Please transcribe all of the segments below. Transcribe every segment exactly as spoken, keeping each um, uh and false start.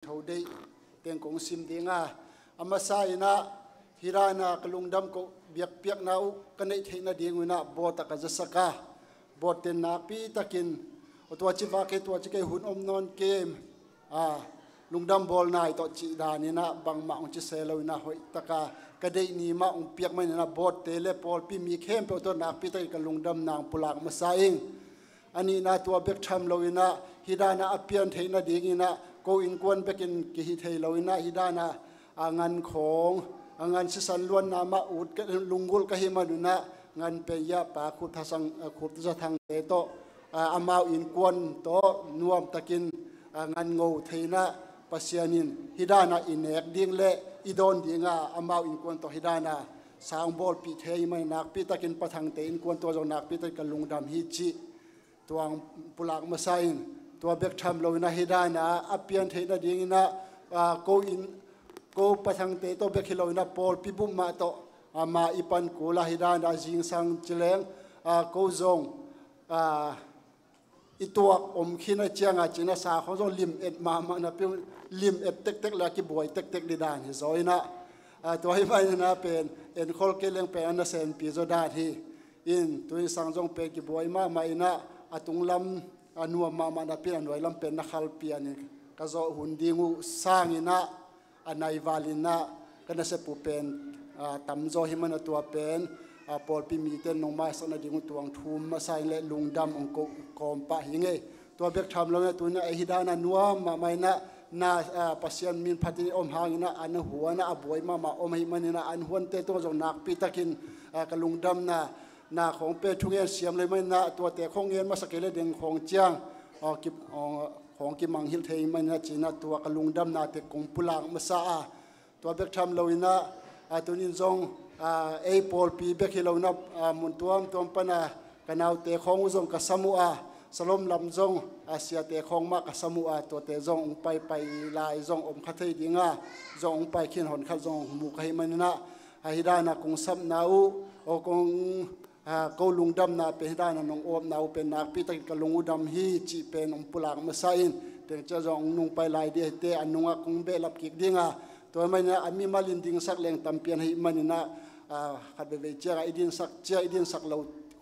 tho deih teng kong sim ding a, a masa in ah hih dan a ka lungdam ko biakpiakna uh ka neih theih nading un ah bawt ah ka zasak a, bawt ten nakpi takin, "Aw, tua ci vak e, tua ci kei, hun om nawn kei," a, lungdam bawl nai tawh cih dan in ah bangmah hong ci se lo in ah hoih tak a ka deih ni mah hong piak man in ah bawt te le pawlpi mi khempeuh tawh nakpi takin ka lungdamna hong pulak masa ing. A nihna, tua bek tham lo in ah hih dan a a pian theih nading in ah ko innkuan bekin kihih thei lo in ah hih dan a, a ngan khawng, a ngan sisan luanna mah ut ka, lunggulh ka hih man un ah ngan pen Yahpa Khup Tha Sang, a, Khup Tha Thang te tawh, a, amau innkuan tawh nuam takin, a, ngan ngo thei in ah Pasian in hih dan a i nek ding le i dawn ding a, amau innkuan tawh hih dan a sa hong bawlpih thei ahih man nakpi takin Pa Thang te innkuan tawh zong nakpi takin ka lungdam hi cih tua hong pulak masa in, tua bek tham lo in ah hih dan a a pian theih nading in ah, a, ko inn, ko Pa Thang te tawh bek hi lo in ah pawlpi bup mah tawh, a, ma i pan kul a, hih dan a zingsang ci leng, a, ko zong, a, i tuak om khin a ciang a cin a sa khawng zong lim et mahmah napi, lim et tektek le a kibuai tektek ding dan hi zaw in ah, a, tua ahih man in ah pen enkhol kei leng pen a nasempi zaw dan hi. In, tu in sang zong pen kibuai mahmah in ah, a tunglam a nuam mahmah napi in a nuailam pen na khal pian in ka zawh hun ding uh sang in ah, a nai val in ah ka nasep uh pen, a, tam zaw ahih man a tua pen, a, pawlpi mite nong maisak nading uh tua hong thum masa in le lungdam hong ko kawm pah hi ing ei. Tua bek tham lo in ah tu in ah ei hih dan a nuam mahmah in ah na, a, Pasian min phat in om hang in ah an huan ah a buai mahmah om ahih man in ah an huante tungah zong nakpi takin, a, ka lungdamna na khawng pen thungen siam lo ahih man in ah tuate khawng ngen masa kei le deng khawng ciang, a, ki, a, khawng kimangngilh thei ahih man in ah ci in ah tua ka lungdamna tek kong pulak masa a, tua bek tham lo in ah, a, tu in zong, a, ei pawlpi bek hi lo in ah, a, mun tuamtuam pan a ka naute khawng uh zong ka sam uh a, Salom lam zong, a, siate khawng mah ka sam uh a, tuate zong hong paipai lai zong om kha thei ding a, zong hong pai khin hon khat zong hong mu ka hih man in ah, a, hih dan a kong sapna uh, aw kong, a, ko lungdamna pen hih dan a nong awpna uh pen nakpi takin ka lung uh dam hi cih pen hong pulak masa in, teng ciang zong hong nung pai lai ding ahih teh a nung ah kong behlap kik ding a, tua ahih man in ah a mimal in dingsak leng tampi an ahih man in ah, a, khat veivei ciang a i dingsak ciang i dingsak lo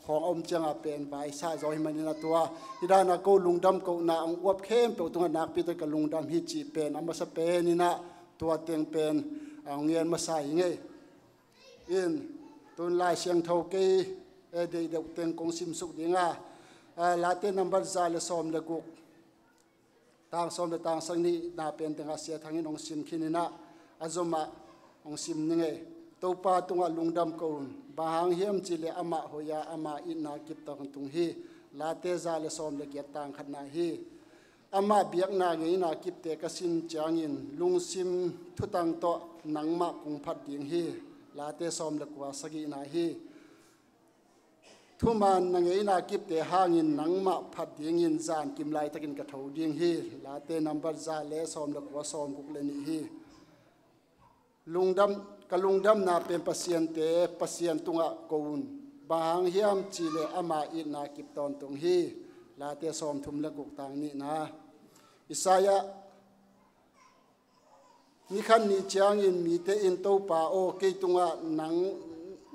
khawng a om ciang a pen vaisa zaw ahih man in ah tua hih dan a ko lungdam kohna hong uap khempeuh tungah nakpi takin ka lungdam hi cih pen a masa pen in ah tua teng pen, a, hong ngen masa hi ing ei. In, tu in Lai Siangtho kei, e, deih deuh teng kong simsuk ding a, a, Late nambat za le sawm le guk, tang sawm le tang sagih na pen teng a Sia Thang in hong sim khin in ah a zom ah hong sim ning ei. Topa tungah lungdam ko un. Bang hang hiam cih leh amah hoih a, ama itna kip tawntung hi. Late za le sawm le giat, tang khatna hi. Amah biakna ngeina kipte ka sin ciangin lungsim thutang tawh nangmah kong phat ding hi. Late sawm le kua, sagihna hi. Thuman na ngeina kipte hangin nangmah phat dingin zan kim laitakin ka tho ding hi. Late nambat za le sawm le kua, sawm guk le nih hi. Lungdam, ka lungdamna pen Pasiante Pasian tungah ko un. Bang hang hiam cih leh ama itna kip tawntung hi. Late sawm thum le guk, tang nihna. Isaiah, ni khat ni ciangin mite in, Topa aw, kei tungah nang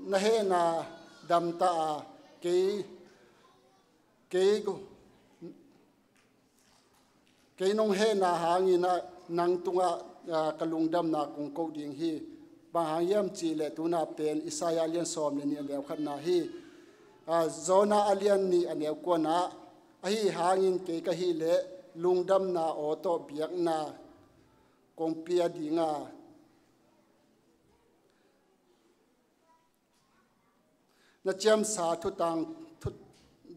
na hehna damta a, kei, kei, kei nong hehna hangin ah nang tungah, a, ka lungdamna kong koh ding hi. Bang hang hiam cih leh tu in ah pen Isaiah a lian sawm le nih a neu khatna hi. A, Jonah a lian nih a neu kuana, ahi hangin kei ka hih leh lungdamna aw tawh biakna kong pia ding a, na ciamsa thutang thut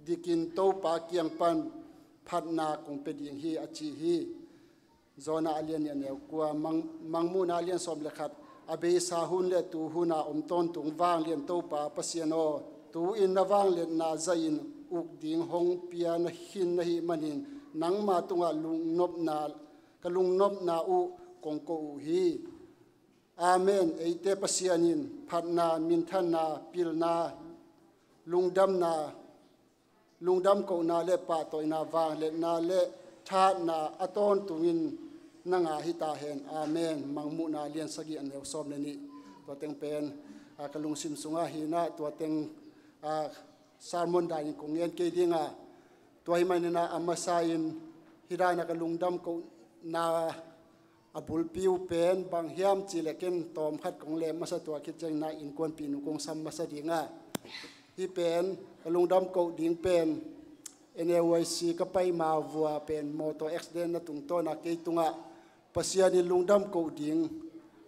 dikin Topa kiang pan phatna kong pia ding hi, a ci hi. Jonah a lian nih a neu kua, Mang, Mangmuhna a lian sawm le khat, a beisa hun le tu hun a om tawntung vanglian Topa Pasian aw, tu-in na vangliatna zahin uk ding hong pia na khin na hih manin nangma tungah lungnopna, ka lungnopna uh kong ko uh hi. Amen. Eite Pasian in phatna, minthanna, pilna, lungdamna, lungdam kohna le pahtawina, vangliatna le thahatna a tawntungin na ngah hi ta hen. Amen. Mangmuhna lian sagih a neu sawm le nih. Tua teng pen, a, ka lungsim sungah hi-in ah, tua teng, a, sermon dan in kong ngen kei ding a, tua ahih manin ah a masa in hih dan a ka lungdam kohna a bulpi uh pen bang hiam cih leh ken tawm khat kong lem masa, tua khit ciangin ah innkuanpihnu kong sam masa ding a, hih pen ka lungdam koh ding pen N A Y C ka pai ma vua pen motor accident na tungtawn a kei tungah Pasian in lungdam koh ding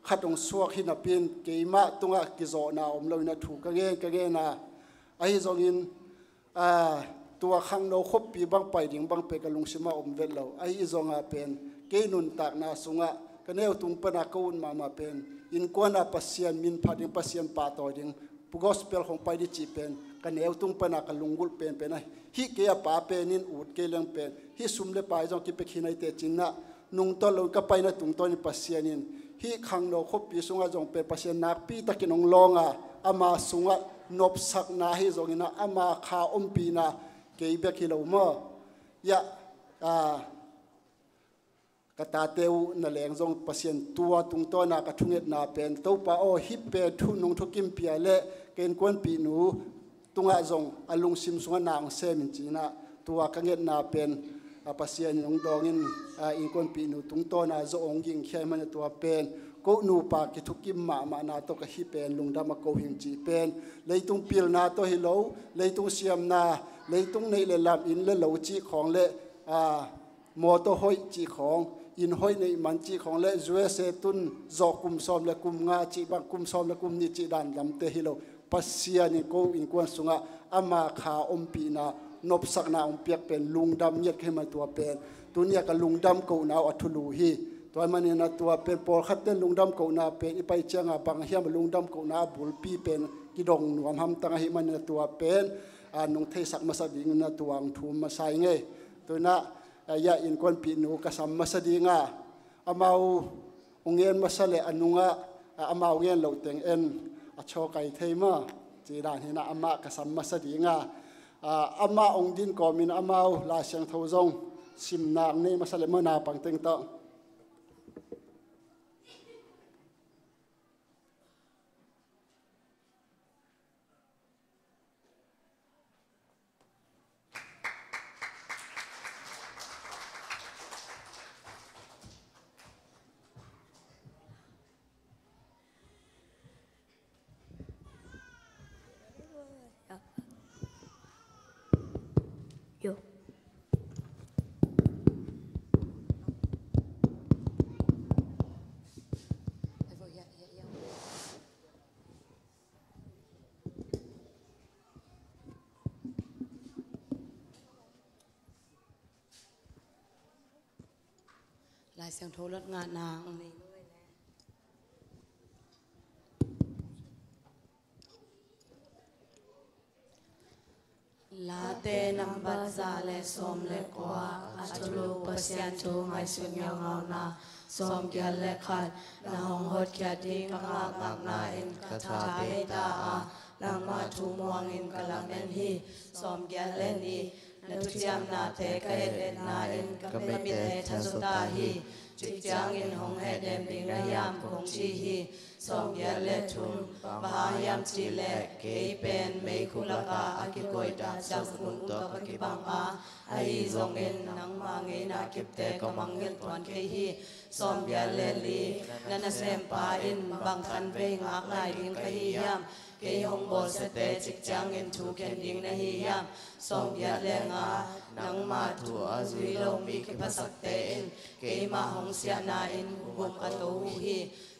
khat hong suak hi napi-in keimah tungah kizawhna om lo-in ah thu ka ngen, ka ngen a, ahi zongin, a, tua khangno khuapi bang pai ding bang pen ka lungsim ah om vet lo. Ahi zong a pen kei nuntakna sungah ka neu tung pan a ka ut mahmah pen innkuan a Pasian min phat ding, Pasian pahtawi ding, gospel hong pai ding cih pen ka neu tung pan a ka lunggulh penpen ahi. Hih kei a pa pen in ut kei leng pen hih sum le pai zong kipia khin ahih teh ci-in ah nungta lo-in ka paina tungtawn in Pasian in hih khangno khuapi sungah zong pen Pasian nakpi takin hong lawng a, ama sungah nopsakna ahi zongin ah ama kha ompihna kei bek hi lo maw. Ya, a, ka tate uh na leng zong Pasian tua tungtawn a ka thungetna pen, Topa aw, hih pen thu nong thukim pia leh ka innkuanpihnu tungah zong a lungsim sungah na hong sem in ci-in ah, tua ka ngetna pen, a, Pasian in hong dawng in, a, innkuanpihnu tungtawn a zawh hong gingkhia ahih manin ah tua pen ko nupa kithukim mahmahna tawh ka hih pen lungdam a ko hing cih pen, leitung pilna tawh hi lo, leitung siamna, leitung neih le lam, inn le lo cih khawng le, a, motor hoih cih khawng, inn hoih neih man cih khawng le U S A tun zawh kum sawm le kum nga cih bang, kum sawm le kum nih cih dan lamte hi lo. Pasian in ko innkuan sungah ama kha ompihna, nopsakna hong piak pen lungdam ngiat ka hih man tua pen tuni a ka lungdam kohna uh a thulu hi. Tua ahih manin ah tua pen pawlkhatte in lungdam kohna pen i pai ciang a bang hiam a lungdam kohna a bulpi pen kidong nuam hamtang ahih manin ah tua pen, a, nong theisak masa dingin ah tua hong thum masa ing ei. Tua-in ah, a, ya, innkuanpihnu ka sam masa ding a, amau hong ngen masa leh a nungah, a, amau ngen loh teng en a chaw kai thei maw, ci dan hi-in ah amah ka sam masa ding a, a, amah hong din kawmin amau Lai Siangtho zong simna hong nei masa leh maw, naupang teng tawh. Lai Siangtho lot ngahna hong nei lo ei le. Late nambat za le sawm le kua. A thulu Pasian thu ngaihsut ngaungauna. Sawmgiat le khat. Na hong hotkhiat ding ka ngakngakna in ka tha bei ta a, nangma thu muangin ka lamen hi. Sawmgiat le nih. Na thuciamnate ka etna in ka mitte thazaw ta hi. Cik ciangin hong hehdem ding na hiam kong ci hi. Sawmgiat le thum. Bang hang hiam cih leh kei pen meikhu lakah a kikoih dahciak zong tawh ka kibang a, ahi zongin nangma ngeina kipte ka mangngilh tuan kei hi. Sawmgiat le li. Na nasempa in bang tanvei ngak nai ding ka hi hiam? Kei hong bawlsiate cik ciangin thukhen ding na hi hiam? Sawmgiat le nga. Nangma thu a zui lo mi kiphasakte in keimah hong siahna in gum a to uh hi.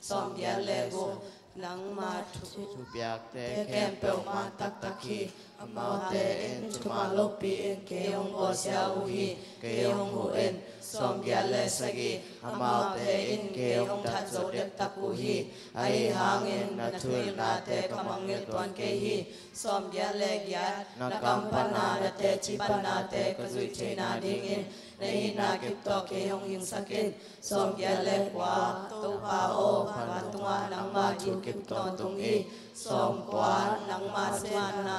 Sawmgiat le guk. Nangma thu thupiakte khempeuh man taktak hi. Amaute in thuman lopi in kei hong bawlsia uh hi. Kei hong huh in. Sawmgiat le sagih. Amaute in kei hong that zo dektak uh hi. Ahi hangin na thuhilhnate ka mangngilh tuan kei hi. Sawmgiat le giat. Na kam pana na teci panate ka zuih theihna dingin na hihna kip tawh kei hong hingsak in. Sawmgiat le kua. Topa aw, vantung ah nangma thu kip tawntung hi. Sawmkua. Nangma thumanna,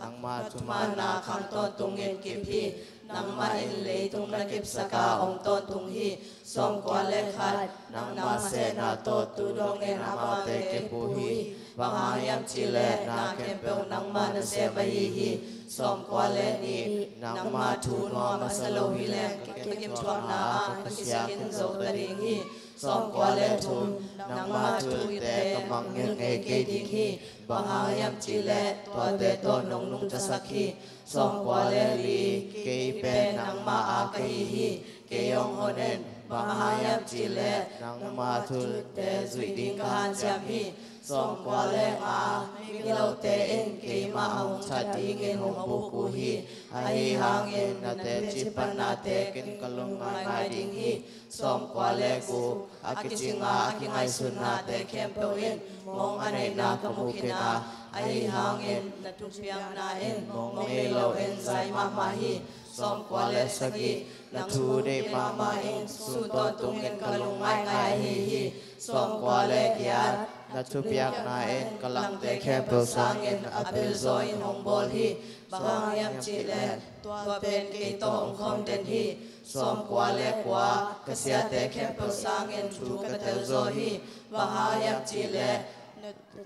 nangma thumanna khang tawntungin kip hi. nangmah in leitung na kipsak a hong tawntung hi. Sawmkua le khat, nangmah sehna tawh tu dongin amaute kep uh hi. Bang hang hiam cih leh na khempeuh nangmah nasem ahi hi. Sawmkua le nih, nangmah thu nuam a sa lo hi leng ka kipthuakna ah ka kisia khin zo ta ding hi. Sawmkua le thum, nangmah thute ka mangngilh ngei kei ding hi. Bang hang hiam cih leh tuate tawh nong nungtasak hi. Sawmkua le li, kei pen nangmah a ka hi hi. Kei hong hon in. Bang hang hiam cih leh nangmah thute zuih ding ka hanciam hi. Sawmkua le nga, migilote in keimah a hong that dingin hong buk uh hi. Ahi hangin na teci pannate ken ka lungngaingai ding hi. Sawmkua le guk, a kicing a a kingaihsutnate khempeuh in mong a neihna ka mu khin a, ahi hangin na thupiakna in mong nei loin zai mahmah hi. Sawmkua le sagih, na thu deih mahmah in sun tawntungin ka lungngaingai ahi hi. Sawmkua le giat, na thupiakna in ka langte khempeuh sangin a pilzaw in hong bawl hi. Bang hang hiam cih leh tua pen kei tawh hong khawm den hi. Sawmkua le kua, ka siate khempeuh sangin thu ka telzaw hi. Bang hang hiam cih leh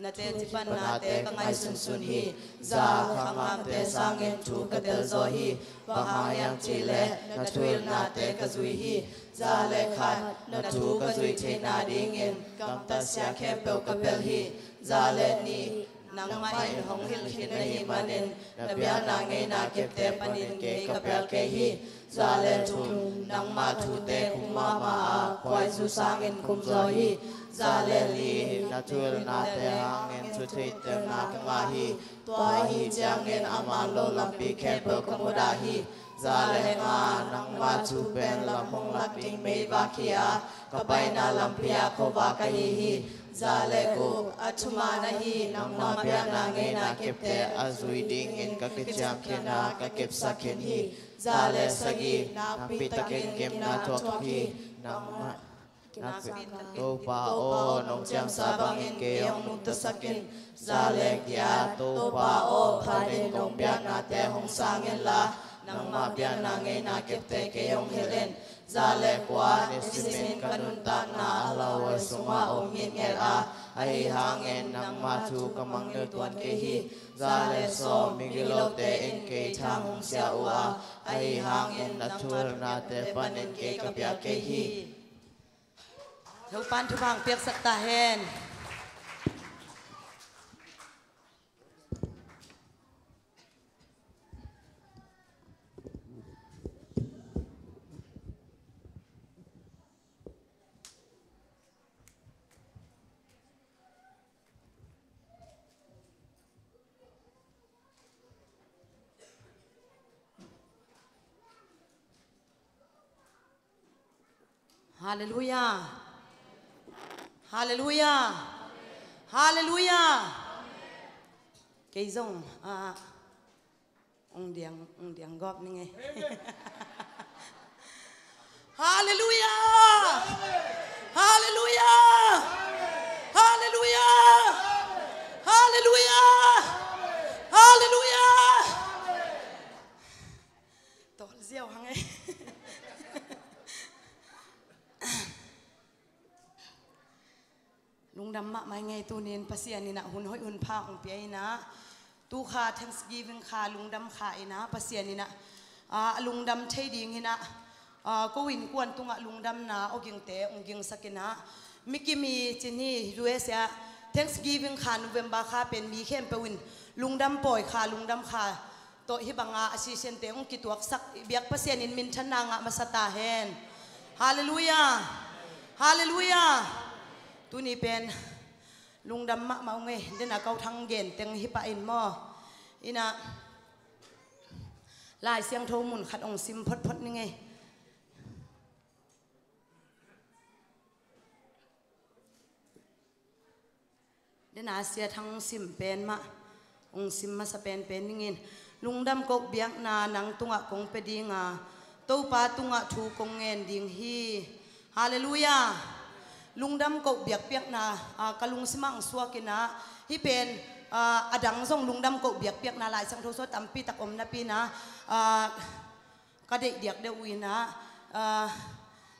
na teci pannate ka ngaihsunsun hi. Za, khanghamte sangin thu ka telzaw hi. Bang hang hiam cih leh na thuhilhnate ka zui hi. Za le khat, na thu ka zuih theihna dingin gamtat sia khempeuh ka pelh hi. Za le nih, nangmah in hong hilh khin na hih manin na biakna ngeina kepte panin kei ka pial kei hi. Za le thum, nangmah thute khum mahmah a khuaizu sangin khumzaw hi. Za le li, na thuhilhnate hangin thutheihtelna ka ngah hi. Tua ahih ciangin a man lo lampi khempeuh ka mudah hi. Za le nga, nangmah thu pen lam hong lak ding meivak hi a, ka paina lampi ah khuavak ahi hi. Za le guk, a thuman ahi nangmah biakna ngeina kepte a zui dingin ka kiciam khin a, ka kepsak khin hi. Za le sagih, nakpi takin gimna thuak hi. Nangmah Topa aw, nong ciamsa bangin kei hong nungtasak in. Za le giat, Topa aw, phatin kong biaknate hong sang inla, nangmah biakna ngeina kepte kei hong hilh in. Za le kua, nisimin ka nuntakna a lauhuai sungah om ngitnget a, ahi hangin nangmah thu ka mangngilh tuan kei hi. Za le sawm, migilote in kei thang hong sia uh a, ahi hangin na thuhilhnate panin kei ka piak kei hi. Topa'n thupha piaksak ta hen. Halleluia. Halleluia. Halleluia. Kei zong, ah, ong diang, ong diang gawp ning e. Halleluia. Halleluia. Halleluia. Halleluia. Halleluia. Tawl ziau hang e. Lungdam mahmah ing e. Tuni in Pasian in ah hun hoih hun pha hong pia in ah, tu kha Thanksgiving kha, lungdam kha in ah, Pasian in ah, ah, a lungdam thei ding in ah, ah, ko innkuan tungah lungdamna awgingte hong gingsak in ah, mi kim i cin hi, U S A ah Thanksgiving kha, November kha pen mi khempeuh in lungdam pawi kha, lungdam kha tawh hih banga a sisiante hong kituaksak i biak Pasian in minthanna ngah masa ta hen. Halleluia. Halleluia. Tuni pen lungdam mahmah ung e. Den a kau thang gen teng hi pah in maw. In ah Lai Siangtho mun khat hong sim photphot ning e. Den a Sia Thang sim pen mah hong sim masa penpen ning in. Lungdam koh biakna nang tungah kong pia ding a, Topa tungah thu kong ngen ding hi. Halleluia. Lungdam koh biakpiakna, ah, ka lungsim ah hong suak in ah, hih pen, ah, a dang zong lungdam koh biakpiakna Lai Siangtho sung tampi tak om napi in ah, ah, ka deih diak deuh uh inah, ah,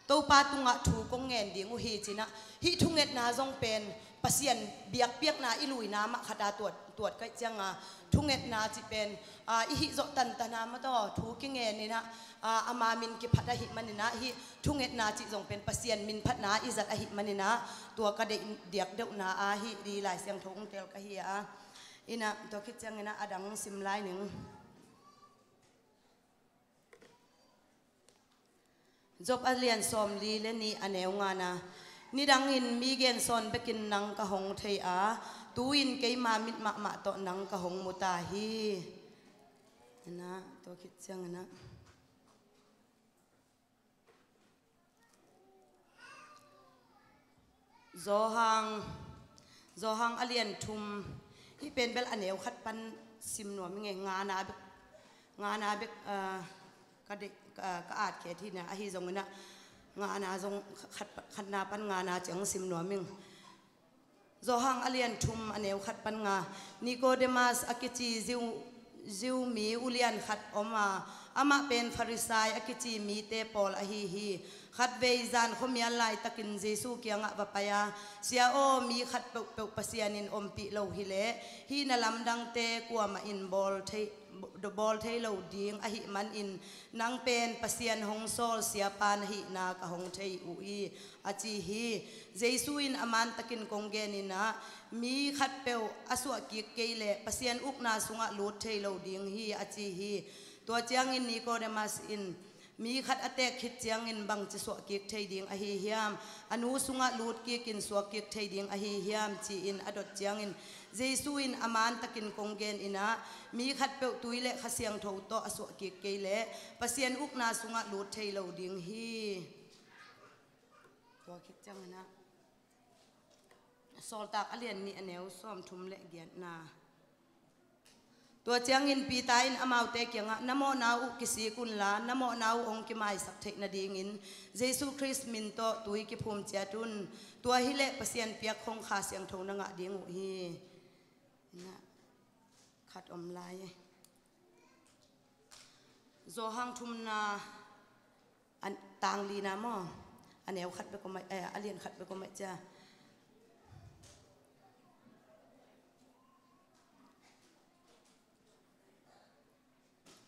Topa tungah thu kong ngen ding uh hi cinah, hih thungetna zong pen Pasian biakpiakna i luina mah khata tuat, tuat kaih cianga thungetna cih pen, ah, i hih zawh tantana mataw thu kingen inah, ah, ama min kiphat ahih maninah hih thungetna cih zong pen Pasian min phatna i zat ahih maninah tua ka deih diak deuhna ah hih di Lai Siangtho ong tel ka hi a. Inah tua khit cianginah a dang sim lai ning. Job a lian sawmli le nih a neu ngana, nidangin mi gensawn bekin nang ka hong thei a, tu-in keima mit mahmah tawh nang ka hong mu ta hi. Inah tua khit cianginah Johan, Johan a lian thum, hih pen bel a neu khat pan sim nuam i ngei, ngana bek, ngana bek, ah, ka deih, ka, ka at khe thina ahi zonginah ngana zong khat, khatna pan ngana ciang sim nuam ing. Johan a lian thum a neu khat pan nga, Nikodemas a kici Jew, Jew mi ulian khat om a, amah pen Farisai a kici mite pawl ahi hi. Khatvei zan khuamial laitakin Jesu kiangah va pai a, Sia aw, mi khat peuhpeuh Pasian in ompih lo hileh hih na lamdangte kuamah in bawl thei, bawl thei lo ding ahih manin nang pen Pasian hong sawl siapa na hihna ka hong thei uh hi, a ci hi. Jesu in a mantakin kong gen inah, mi khatpeuh a suahkik kei leh Pasian ukna sungah lut thei lo ding hi, a ci hi. Tua ciangin Nikodemas in, mi khat a teek khit ciangin bangci suahkik thei ding ahi hiam? A nu sungah lutkikin suakkik thei ding ahi hiam? Ci-in a dot ciangin Jesu in a mantakin kong gen inah, mi khatpeuh tui le Kha Siangtho tawh a suahkik kei leh Pasian ukna sungah lut thei lo ding hi. Tua khit cianginah Sawltak a lian nih a neu sawmthum le giatna. Tua ciangin Peter in amaute kiangah, na mawhna uh kisik unla, na mawhna uh hong kimaisak theih nadingin Jesu Khrist min tawh tui kiphum ciat un. Tua hileh Pasian piak hong Kha Siangtho na ngah ding uh hi. Inah khat om lai. Johan thumna, a tang lina maw? A neu khat bek om ai, eh, a lian khat bek om ai cia.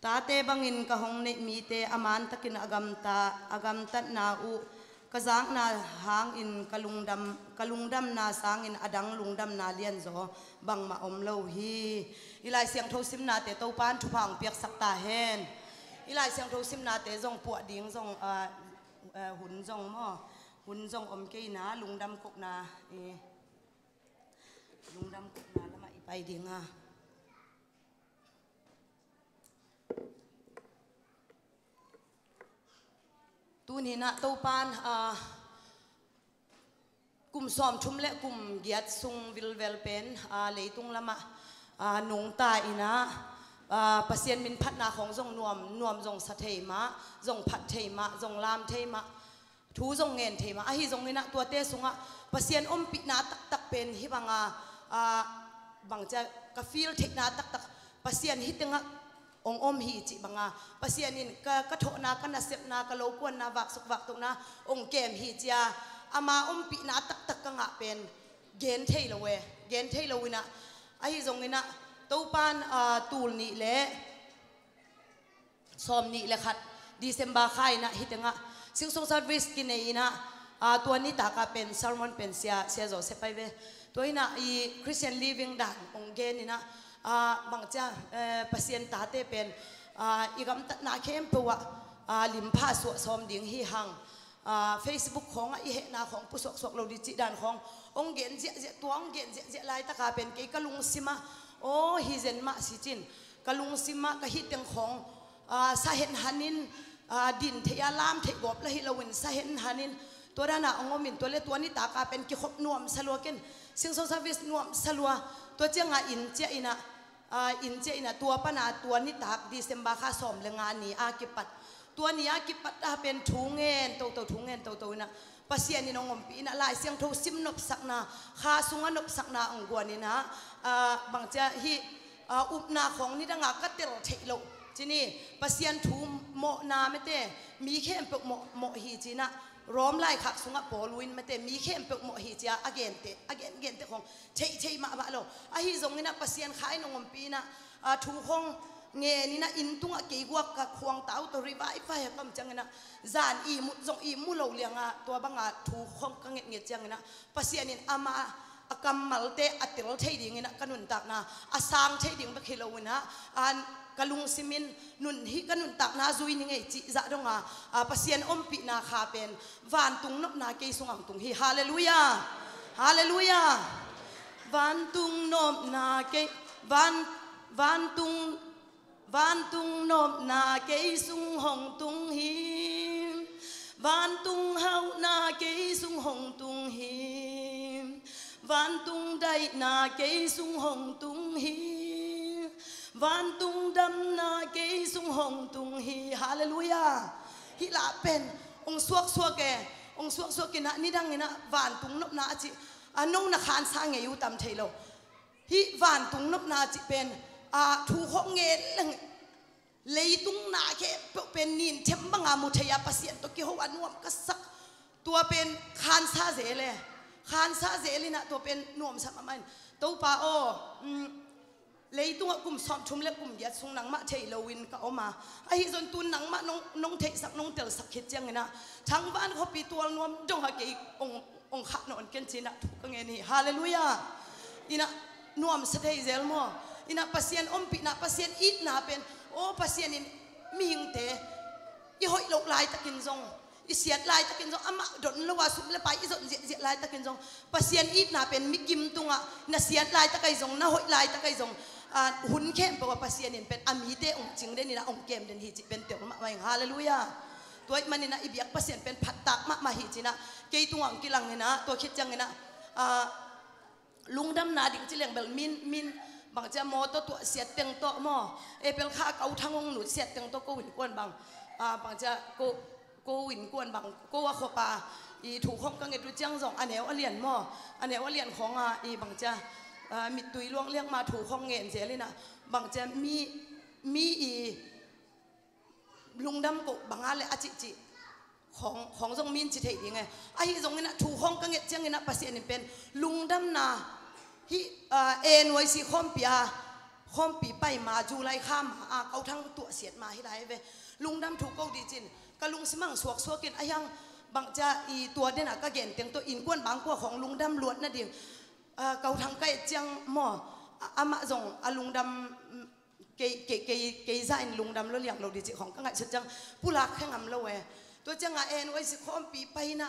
Tate bangin ka hong neih mite a mantakin a gamta, a gamtatna uh ka zakna hangin ka lungdam, ka lungdamna sangin a dang lungdamna lianzaw bangmah om lo hi. I Lai Siangtho simnate Topa in thupha hong piaksak ta hen. I Lai Siangtho simnate zong puah ding zong, ah, eh, hun zong maw, hun zong om kei na, lungdam kohna, eh, lungdam kohna lamah i pai ding a. Tuni-in ah Topa in, ah, kum sawmthum le kum giat sung vilvel pen, ah, leitung lamah, ah, nungta in ah, ah, Pasian min phatna khawng zong nuam, nuam zong sa thei mah, zong phat thei mah, zong lam thei mah, thu zong ngen thei mah. Ahi zongin ah tuate sungah Pasian ompihna taktak pen hih banga, ah, bangcia ka feel theihna taktak, Pasian hih tengah hong om hi cih banga, Pasian in ka, ka thawhna, ka nasepna, ka lokuanna, vaksuk vaktohna hong kem hi cia, ama ompihna taktak ka ngah pen gen thei lo e, gen thei lo in ah. Ahi zongin ah Topa in, ah, tul nih le sawm nih le khat December kha in ah hih tengah Singsong service kinei in ah, ah, tua nitak ah pen sermon pen Sia, Sia Joseph pai ve. Tua in ah i Christian living dan hong gen in ah, ah, bangcia, eh, Pasian tate pen, ah, i gamtatna khempeuh ah, ah, limpha suah sawm ding hi hang. Ah, Facebook khawngah i hehna khawng pusuaksuak lo dih cih dan khawng hong gen ziahziah, tua hong gen ziahziah laitaka pen kei ka lungsimah, aw, hi zen mah si cin, ka lungsimah ka hih teng khawng, ah, sahen hanin, ah, din theih a lam theih gawp la hi loin sahen hanin tua dana hong omin, tua le tua nitaka pen kikhop nuam salua ken, Singsong service nuam salua, tua cianga inn ciah in ah, ah, inn ciah in ah tua pana tua nitak December kha sawm le nga ni a kipat, tua ni a kipat a pen thu ngen toto, thu ngen toto in ah Pasian in hong ompih in ah Lai Siangtho sim nopsakna, kha sunga nopsakna hong guan in ah, ah, bangcia hih, ah, upna khawng nidanga ka tel theih loh, Cini Pasian thu mawhna mete, mi khempeuh mawh, mawh hi cinah, Rom laikhak sungah Paul in mete, mi khempeuh mawh hi cia a gente, a gen, gente khong theih, theih mahmah lo. Ahi zonginah Pasian kha in hong ompih inah, a, thu khong ngen inah inn tungah kei guak ka khuang tau tawh revive vai a kam cianginah, zan i mut zong i mu lo liangah, tua banga thu khong ka ngetnget cianginah, Pasian in amah a kammalte a tel thei dinginah ka nuntakna a sang thei ding bek hi loinah, an ka lungsimin nun hi ka nuntakna zui ni ngei cih zah donga, a, Pasian ompihna kha pen vantung nopna kei sung ang tung hi. Halleluiah. Halleluiah. Vantung nopna kei, van, vantung Vantung nopna kei sung hong tung hi. Vantung hauhna kei sung hong tung hi. Vantung daihna kei sung hong tung hi. Vantung damna kei sung hong tung hi. Halleluiah. Hih lah pen hong suaksuak e. Hong suaksuak inah nidang inah vantung nopna a cih a nong na khansa ngei uh tam thei lo. Hih vantung nopna cih pen, a, thu khong ngen leng leitung na khempeuh pen nin them banga mu thei a, Pasian tawh kiho a nuam ka sak. Tua pen khansa zel e. Khansa zel inah tua pen nuamsa mahmah in, Topa aw, um, leitungah kum sawmthum le kum giat sung nangmah thei loin ka om a, ahi zong tun nangmah nong, nong theihsak, nong telsak khit cianginah, Thangvan khuapi tual nuam dongah kei hong hong khah nawn ken cinah thu ka ngen hi. Halleluiah. Inah nuamsa thei zel maw? Inah Pasian ompihna, Pasian itna pen, aw, Pasian in mihingte i hoih loh laitakin zong, i siat laitakin zong, amah don lo a sum le pai i zon ziahziah laitakin zong, Pasian itna pen mikim tungah na siat laitakai zong, na hoih laitakai zong, a, hun khempeuh a Pasian in pen a mite hong cing den inah hong kem den hi cih pen tel mahmah ing. Halleluiah. Tua ih maninah i biak Pasian pen phattak mahmah hi cinah, kei tungah hong kilang inah, tua khit cianginah, a, lungdamna ding ci leng bel min, min bangcia mawtaw tuahsiat teng tawh maw, April kha a kauthang hong nutsiat teng tawh ko innkuan bang, a, bangcia ko, ko innkuan bang, ko a khuapa i thu khong ka nget uh ciang zong a neu a lian maw, a neu a lian khonga i bangcia, a, mittui luang liangma thu khong ngen zel inah, bangcia mi, mi i lungdam koh banga le a cihcih khong, khong zong min ci thei ding e. Ahi zonginah thu khong ka nget cianginah Pasian in pen lungdamna hih, a, A N Y C khawmpi a, khawmpi paima July kha ma a kauthang tuahsiat ma hi lai ve. Lungdam thu ko dih cin ka lungsim ang suaksuak in a hiang bangcia i tua denah ka gen teng tawh innkuan bangkua khong lungdam luat nading, a, kauthang ka et ciang maw, a, amah zong a lungdam, kei, kei, kei, kei za in lungdam lo liang lo dih cih khong ka ngaihsut ciang pulak khe ngam lo e. Tua cianga A N Y C khawmpi pai inah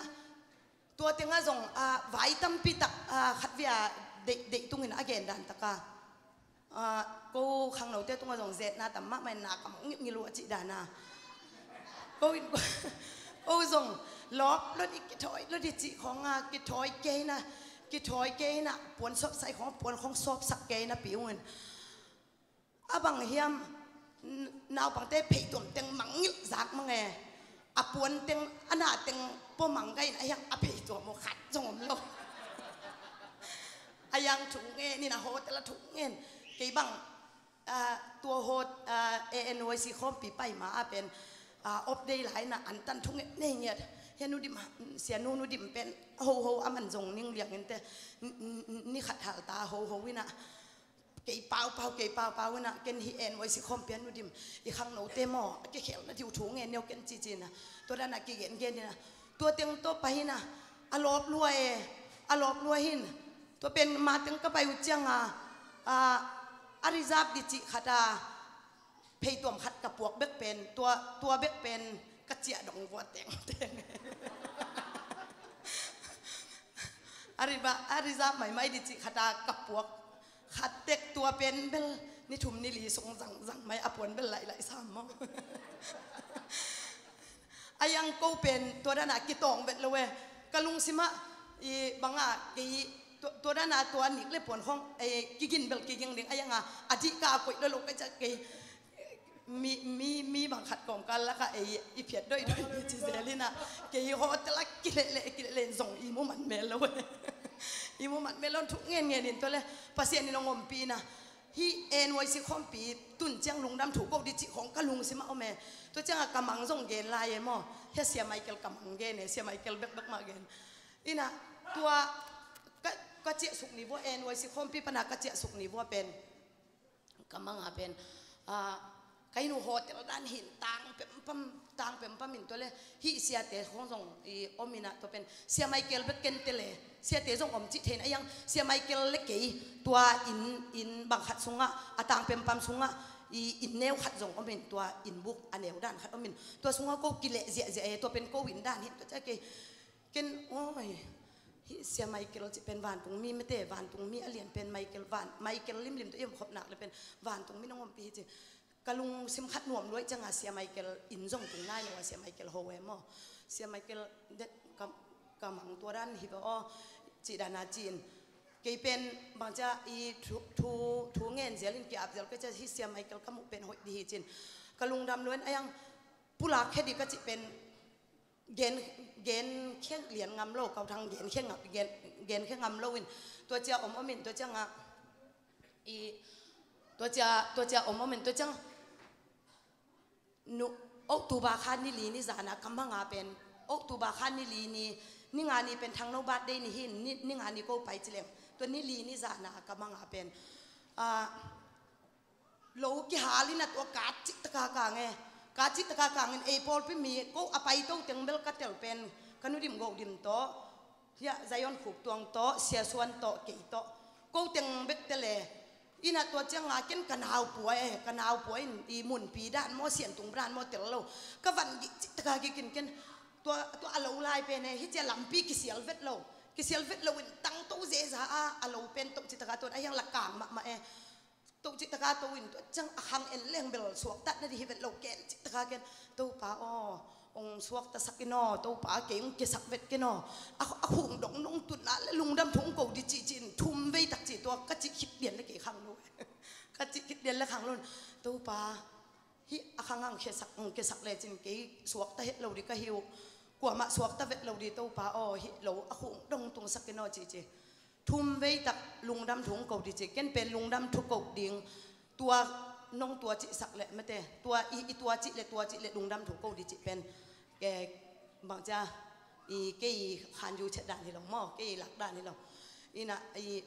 tua tengah zong, a, vai tampi tak, a, khatvei a deih, deih tungin a gen dan taka, a, ko khangnote tungah zong zetna tam mahmah in na kam ngilngil uh a cih dana. Ko in, ko zong lawp lo dih, kithawi lo dih cih khonga kithawi kei inah, kithawi kei inah puan sawpsak khong, puan khong sawpsak kei inah pi ungin. A bang hiam, n-, naupangte pheituam teng mangngilh zak mang e. A puan teng, a na teng pua mang ka in a hiang a pheituam uh khat zong om lo. A hiang thu ngen in a hotel a thu ngen. Kei bang, a, tua hot, a, A N Y C khawmpi paima a pen, a, off day lai na an tan thu ngen nei ngiat. Hian nu dim, sia nu nu dim pen ho ho a man zong ning liang in te, n-, n-, n-, ni khat hal ta ho ho in a. Kei paupau, kei paupau inah, ken hih A N Y C khawmpi a nu dim, i khangnote maw, a kikhelna diu thu ngen neu ken cici inah, tua danah kigengen inah, tua teng tawh pai inah, a lawp lua e, a lawp lua hin, tua pen ma teng ka pai uh cianga, a, a reserve dih cih khat a, pheituam khat ka puak bek pen, tua, tua bek pen ka ciah dong vua tengteng. A reserve, a reserve maimai dih cih khat a ka puak khat tek tua pen bel ni thum ni li sung zangzang mai a puan bel laih laih sam maw. A yang ko pen tua dana kitawng vet lo e. Ka lungsimah i banga kei tua, tua dana tua nik le puan khong, e, kigin bel kiging ding a yanga a dih ka a koih lo lo ka ciah kei. Mi, mi, mi bang khat kawmkal lakah ei i phiat doihdoi mi ci zel inah, kei hotel ah kilehleh, kilehleh in zong i mumat mel lo e. I mumat mel lo in thu ngen ngen in tua le Pasian in hong ompih inah, Hih N Y C khawmpi tun ciang lungdam thu ko dih cih khawng ka lungsim ah om e. Tua ciangah ka mang zong gen lai e maw. Hia Sia Michael ka mang gen e, Sia Michael bekbek mah gen. Inah tua ka, ka ciahsuk ni vua, N Y C khawmpi pana ka ciahsuk ni vua pen, ka manga pen, ah, ka inn uh hotel dan hin tang pempam, tang pempam in tua le hih siate khawng zong i om inah tua pen Sia Michael bek ken te le siate zong om cih theih in a iang Sia Michael le kei tua inn, inn bang khat sungah a tang pempam sungah i inn neu khat zong om in tua inn buk a neu dan khat om in tua sungah ko kileh ziahziah e tua pen ko inn dan hin tua ciah kei ken, oi, hih Sia Michael cih pen vantungmi mete, vantungmi a lian pen Michael, van, Michael limlim tawh i om khop nak le pen vantungmi nong ompi hi ci. Ka lungsim khat nuam luai ciangah Sia Michael inn zong tung nai lo a, Sia Michael ho e maw. Sia Michael det ka, ka mang tua dan hi va aw, cih dana ci-in. Kei pen bangcia i thu, thu, thu ngen zial in ki-ap zial ka cia hih Sia Michael ka muh pen hoih dih hi ci-in. Ka lungdam luai in a iang pulak khe dih ka cih pen gen, gen khiang lian ngam lo, kau thang gen khiang ngam, gen, gen khiang ngam lo in. Tua cia om om in, tua ciangah i, tua cia, tua cia om om in, tua ciang nu, October kha ni li ni zana ka manga pen, October kha ni li ni, ni nga ni pen Thangno birthday ni hin, ni, ni nga ni ko pai ci leng. Tua ni li ni zana ka manga pen, ah, lo kihal in a tua ka cih taka kang e. Ka cih taka kang in ei pawlpi mi ko a pai to teng bel ka tel pen ka nu Dim Go Dim tawh, hia Zion Khup Tuang tawh, Sia Suan tawh, kei tawh, ko teng bek tel e. Inah tua ciangah ken ka nau pua e, ka nau pua in i munpi dan maw, siantung dan maw tel lo. Ka van gik cih taka gik in ken tua, tua a lo lai pen e, hi cia lampi kisial vet lo. Kisial vet lo in tang to zeza a, a lo pen to cih taka tuan a hiang la kang mahmah e. To cih taka to in tua ciang a khang en leng bel suaktat na dih hi vet lo ken cih taka ken. Topa aw, ong suakta sak in aw, Topa kei ong kiasak vet ken aw. A, a khung dong nong tun na le lungdam thu ong ko dih cih cih in thum vei tak cih tua ka cih khit dian le kei khang lo. Ka cih khit dian le khang lo. Topa, hih a khang ang kiasak, ong kiasak le cin kei suakta het lo dih ka hi uh. Kuamah suakta vet lo dih Topa aw, hih lo a khung dong tung sak in aw cih cih. Thum vei tak lungdam thu ong ko dih ci. Ken pen lungdam thu ko ding. Tua nong tua cih sak le mate. Tua i, i tua cih le tua cih le lungdam thu ko dih ci pen. Ke bang cia i kei khan yu chet dan hi lo maw. Kei lak dan hi lo. Inah i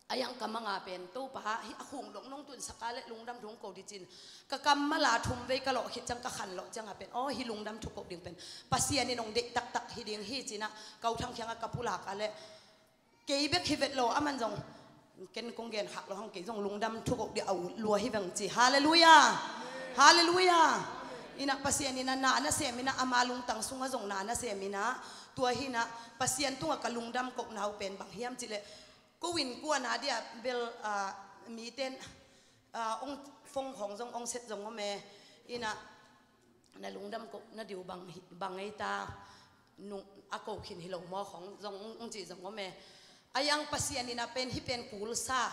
a iang ka manga pen Topa hi a khung dong nong tun saka le lungdam thu ong ko dih cin. Ka kam mala thum vei ka lawh khit ciang ka khan lawh ciangah pen. Aw hi lungdam thu ko ding pen. Pasian in ong deih taktak hi ding hi cinah. Kau thang khiangah ka pulak a le. Kei bek hi vet lo, aman zong ken kong gen khak lo hang kei zong lungdam thu ko dih a ut lua hi veng ci. Halleluiah. Halleluiah. Inah Pasian inah na nasem inah ama lungtang sungah zong na nasem inah tua hi inah Pasian tungah ka lungdam ko nau pen bang hiam cih leh ko in kuana dia bel, ah, miten, ah, ong fong khong zong ong set zong om e. Inah na lungdam ko na diu bang hi, bang ei ta nung a ko khin hi lo maw khong zong ong, ong cih zong om e. A iang Pasian inah pen hi pen kulsa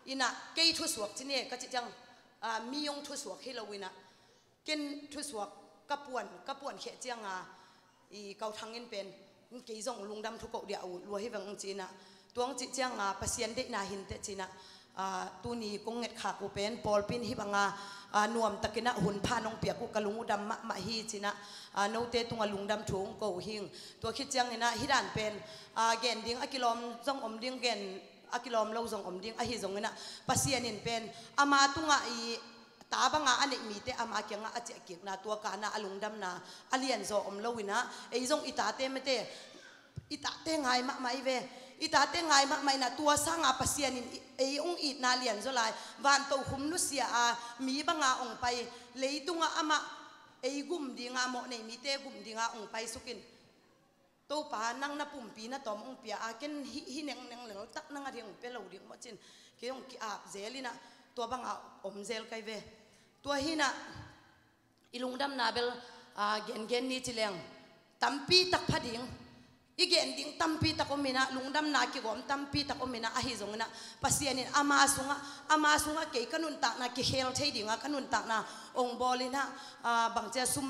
inah kei thusuak cin e ka cih ciang, ah, mi ong thusuak hi lo inah ken thusuak ka puan, ka puan kheh cianga i kau thang in pen kei zong lungdam thu ko dih a ut lua hi veng ong cinah. Tuang cih cianga Pasian deihna hinteh cinah, ah, tuni kong nget khak uh pen pawlpi in hi banga, ah, nuamtakinah hun pha nong piak uh ka lung uh dam mahmah hi cinah, ah, note tungah lungdam thu ong ko uh hing. Tua khit cianginah hi dan pen, ah, gen ding a kilawm zong om ding, gen a kilawm lo zong om ding ahi zonginah Pasian in pen ama tungah i ta banga a neih mite ama kiangah a ciahkikna tua kana a lungdamna a lianzaw om lo inah ei zong i tate mete i tate ngai mahmah i ve. I tate ngai mahmah inah tua sanga Pasian in i, ei ong itna lianzaw lai. Vantokhum nusia a mi banga ong pai, leitungah amah ei gum dinga mawh nei mite gum dinga ong paisukin Topa nang na pumpi na tawm ong pia a ken hi, hi nengneng leltak nang a ding ong pia lo ding maw cin kei ong ki-ap zel inah tua banga om zel kai ve. Tua hinah i lungdamna bel, ah, gengen ni ci leng tampi tak pha ding. I gen ding tampi tak om inah, lungdamna kigawm tampi tak om inah, ahi zonginah Pasian in ama sungah, ama sungah kei ka nuntakna kikhel thei dinga ka nuntakna ong bawl inah, ah, bangcia sum,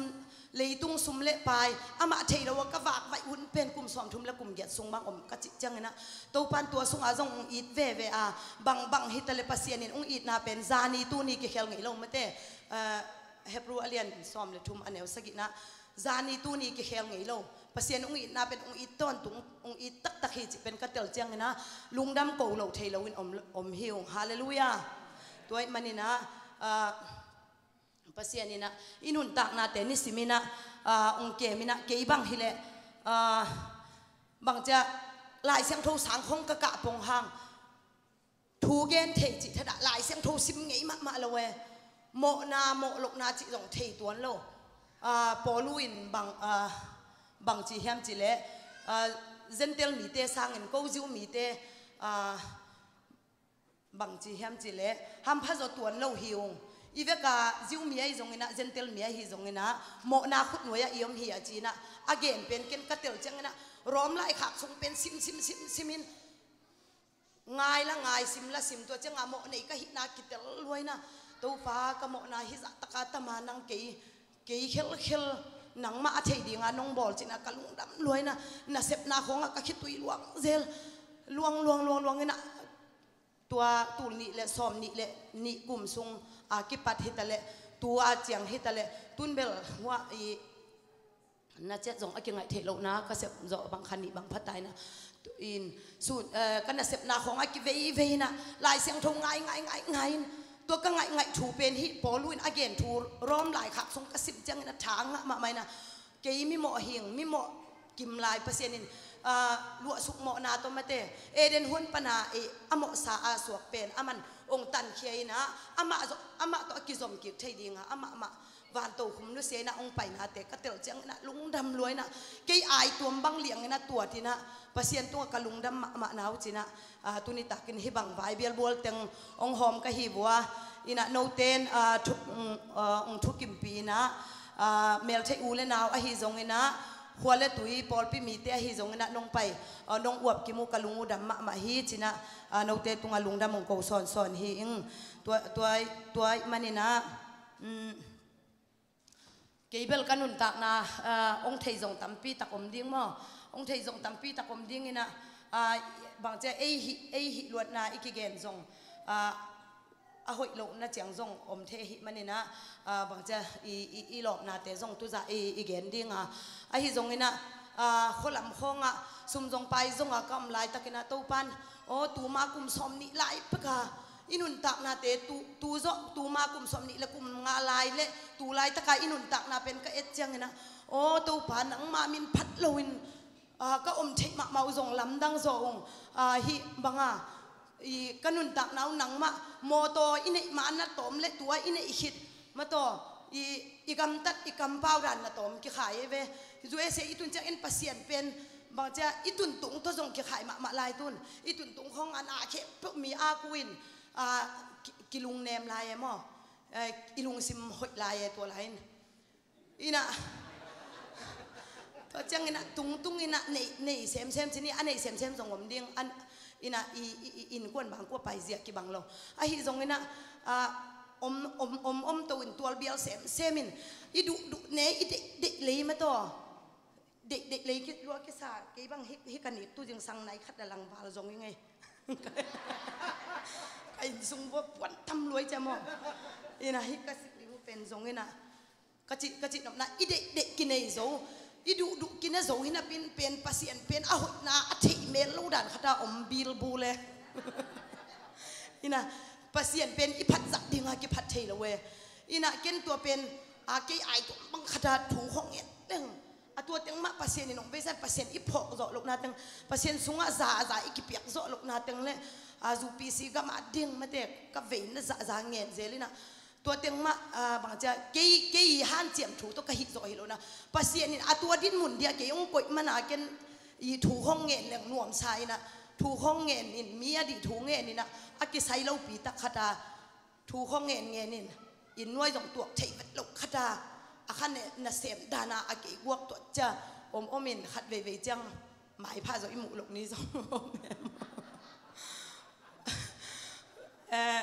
Leitung sum le pai, amah thei lo a ka vakvaih hun pen kum sawmthum le kum giat sung bang om ka cih ciangin ah, Topan tua sungah zong hong it veve a, bangbang hi ta le Pasian in hong itna pen zani tuni kikhel ngei lo mate. Ah, Hebrew a lian sawm le thum a neu sagihna, zani tuni kikhel ngei lo. Pasian hong itna pen hong it tawntung, hong it taktak hi cih pen ka tel ciangin ah, lungdam ko lo thei loin om, om hi ung. Halleluiah. Tua ahih manin ah, ah, Pasian in ah i nuntaknate nisim in ah, ah, hong kem in ah, kei bang hi leh, ah, bang ciah Lai Siangtho sang khong ka kah pong hang, thu gen thei cih thadah Lai Siangtho sim ngei mahmah lo e. Mawhna, mawh lohna cih zong thei tuan lo. Ah, Paulu in bang, ah, bang ci hiam cih leh, ah, Gentile mite sangin ko Jew mite, ah, bang ci hiam cih leh hampha zaw tuan lo hi ung. I veka Jew mi ahi zongin ah, Gentile mi ahi zongin ah, mawhna khutnuai ah i om hi a ci in ah, a gen pen ken ka tel ciangin ah, Rom laikhak sung pen sim, sim, sim, sim in, ngai la ngai, sim la sim, tua ciangah mawh nei ka hihna kitel lua in ah, Topa, ka mawhna hih zah taka tama nang kei, kei khelkhel nangmah a thei dinga nong bawl ci in ah ka lungdam lua in ah, nasepna khawngah ka khitui luang zel, luang, luang, luang, luang in ah, tua tul nih le sawm nih le nih kum sung a kipat hi ta leh, tu a ciang hi ta leh, tun bel hua i na ciat zong a kingaih theih lohna ka sep zawh bang kha nih bang pha ta in ah, in sun, eh, ka nasepna khawng a kiveivei in ah, Lai Siangtho ngai, ngai, ngai, ngai in, tua ka ngaih, ngaih thu pen hih Paulu in a gen thu Rom laikhak sung ka sim ciangin a tha ngah mahmah in ah, kei mimawh hing, mimawh kim lai Pasian in, ah, luahsuk mawhna tawh mate, Eden huan pana, eh, a mawhsa a suak pen aman hong tankhia in ah, amah zong, amah tawh a kizom kik thei dinga amah mah vantokhum nusia in ah hong painate ka tel ciangin ah lungdam lua in ah, kei aituam bang liangin ah tuat in ah, Pasian tungah ka lungdam mahmah na uh ci in ah, ah, tuni takin hih bang vai bialbual teng hong hawm ka hi uh a, in ah note in, ah, thu, mm, ah, hong thukimpih in ah, ah, meltheih u le nau ahi zongin ah, khua le tui pawlpi mite ahi zongin ah nong pai, ah, nong uap kim uh ka lung uh dam mahmah hi ci in ah, ah, note tungah lungdam hong ko sawnsawn hi ing. Tua, tua, tua ahih manin ah, mm, kei bel ka nuntakna, ah, hong thei zong tampi tak om ding maw? Hong thei zong tampi tak om ding in ah, ah, bang ciah ei hih, ei hih luatna i kigen zong, ah, a hoih lohna ciang zong om thei ahih manin ah, ah, bang ciah i, i, i lawpnate zong tuzah i, i gen ding a. Ahi zongin ah, ah, khualam khawngah sum zong pai zongah ka om laitakin ah Topan, aw, tuma kum sawm nih lai peka i nuntaknate tu, tu zawh, tuma kum sawm nih le kum nga lai le tu laitaka i nuntakna pen ka et ciangin ah, aw Topa, nangma min phat loin, ah, ka om theih mahmah uh zong lamdang zaw ung, ah, hih banga i ka nuntakna uh nangmah mawtaw i neih ma na tawm le tua i neih khit mataw i, i gamtat i kampau dan na tawm kikhai ei ve. U S A i tun ciangin Pasian pen bang ciah i tuntung tawh zong kikhai mahmah lai tun. I tuntung khawng a na khempeuh mi a kuin, ah, ki, kilungnem lai e maw? Eh, i lungsim hoih lai e tua lai in. In ah, tua ciangin ah tungtung in ah nei, nei semsem ci ni, a nei semsem zong om ding. An, in ah i, i, i innkuan bang kua paizia kibang lo. Ahi zongin ah, ah, om, om, om, om to in tualbial semsem in, i duhduh ne, i deih, deih lei mataw. Deih, deih lei ki, lua kisa, kei bang hih, hih ka nit tu zingsang nai khat a langval zong i ngei. Ka innsung vua puan tam luai cia maw. In ah hih ka sik ding uh pen zongin ah, ka cih, ka cih nopna i deih, deih kinei zo, i duhduh kine zo hi napin pen Pasian pen a hoihna a theih mel lo dan khata om bilbul e. In ah Pasian pen i phat zah dinga kiphat thei lo e. In ah ken tua pen, a, kei ai tuam bang khata thu khong et deng. A tua teng mah Pasian in hong veizat, Pasian i phawk zawh lohna teng, Pasian sungah za, za i kipiak zawh lohna teng le, a, U P C gam ah ding mate ka veina za, za ngen zel in ah. Tua teng mah, a, bang cia kei, kei hanciam thu tawh ka hih zawh hi lohna. Pasian in a tua din mun dia kei hong koih mana ken i thu hong ngen leng nuamsa in ah, thu hong ngen in mi a dih thu ngen in ah, a kisai lopi tak khata thu hong ngen ngen in, inn nuai zong tuak theih vet loh khata, a kha ne, nasem dana a kei guak tuat cia om om in khat veivei ciang maipha zawh i muh loh ni zong om em. Eh,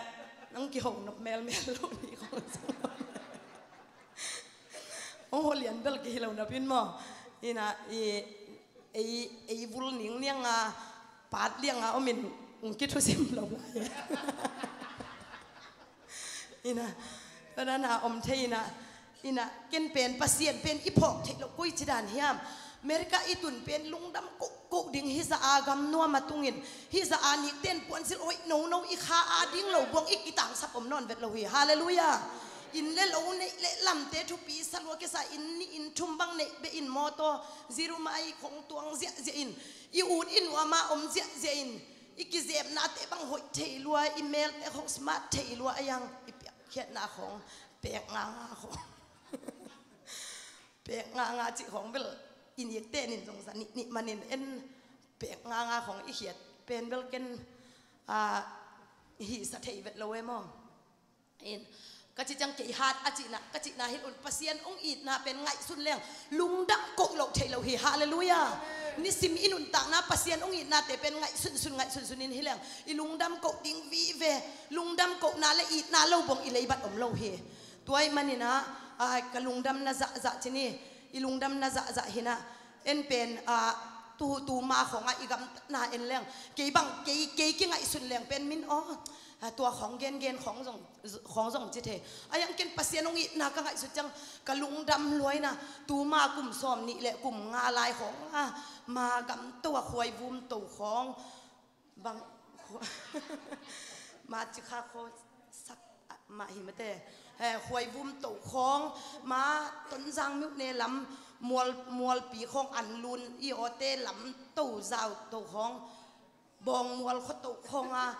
nang kiho nop melmel lo ni khong zong om em. Hong holian bel kei hi lo napin maw? Ina i ei ei vul ning nianga pat lianga omin ung kithusim lo lai. Ina, tua dan a om thei ina, ina ken pen Pasian pen i phawk theih loh koi ci dan hiam? America i tun pen lungdam kohkoh ding hi za a, gam nuam a tungin hi za a, nikten puansilh hoih nono i kha a ding lo buang i kitangsap om nawn vet lo hi. Halleluiah. Inn le lo neih le lamte thupi sa lua kisa, inn nih inn thum bang neih beh in, mawtaw zirum a i khong tuang ziahziah in, i ut i nuam a om ziahziah in, i kizepnate bang hoih thei lua, i melte khong smart thei lua, a yang i piakkhiatna khong pek nganga khong pek nganga cih khong bel i nikten in zong za nih nih manin en pek nganga khong i khiat pen bel ken, ah, hihsa thei vet lo e maw? In ka ci ciang kei hat a cihna, ka cihna hi lo in Pasian hong itna pen ngaihsun leng lungdam koh loh thei lo hi. Halleluiah. Nisim i nuntakna Pasian hong itnate pen ngaihsunsun ngaihsunsun in hi leng i lungdam koh ding vive. Lungdam kohna le itna lo bong i leibat om lo hi. Tua ih maninah, ah, ka lungdamna zahzah cini, i lungdamna zahzah hinah en pen, ah, tu, tu ma khongah i gamtatna en leng kei bang kei, kei kingaihsun leng pen min aw, ah, tua khong gengen khong zong, khong zong ci thei. A yang ken Pasian hong itna ka ngaihsut ciang ka lungdam luaina. Tu ma kum sawm nih le kum nga lai khong, ah, ma gamto a khuai vum to khong bang, ma cikha kho sak mah hi mate. Eh, khuai vum to khong, ma Tonzang miuh ne lam mual, mualpi khong an lun i awte lam to zau to khong, bawng mual kho to khong a,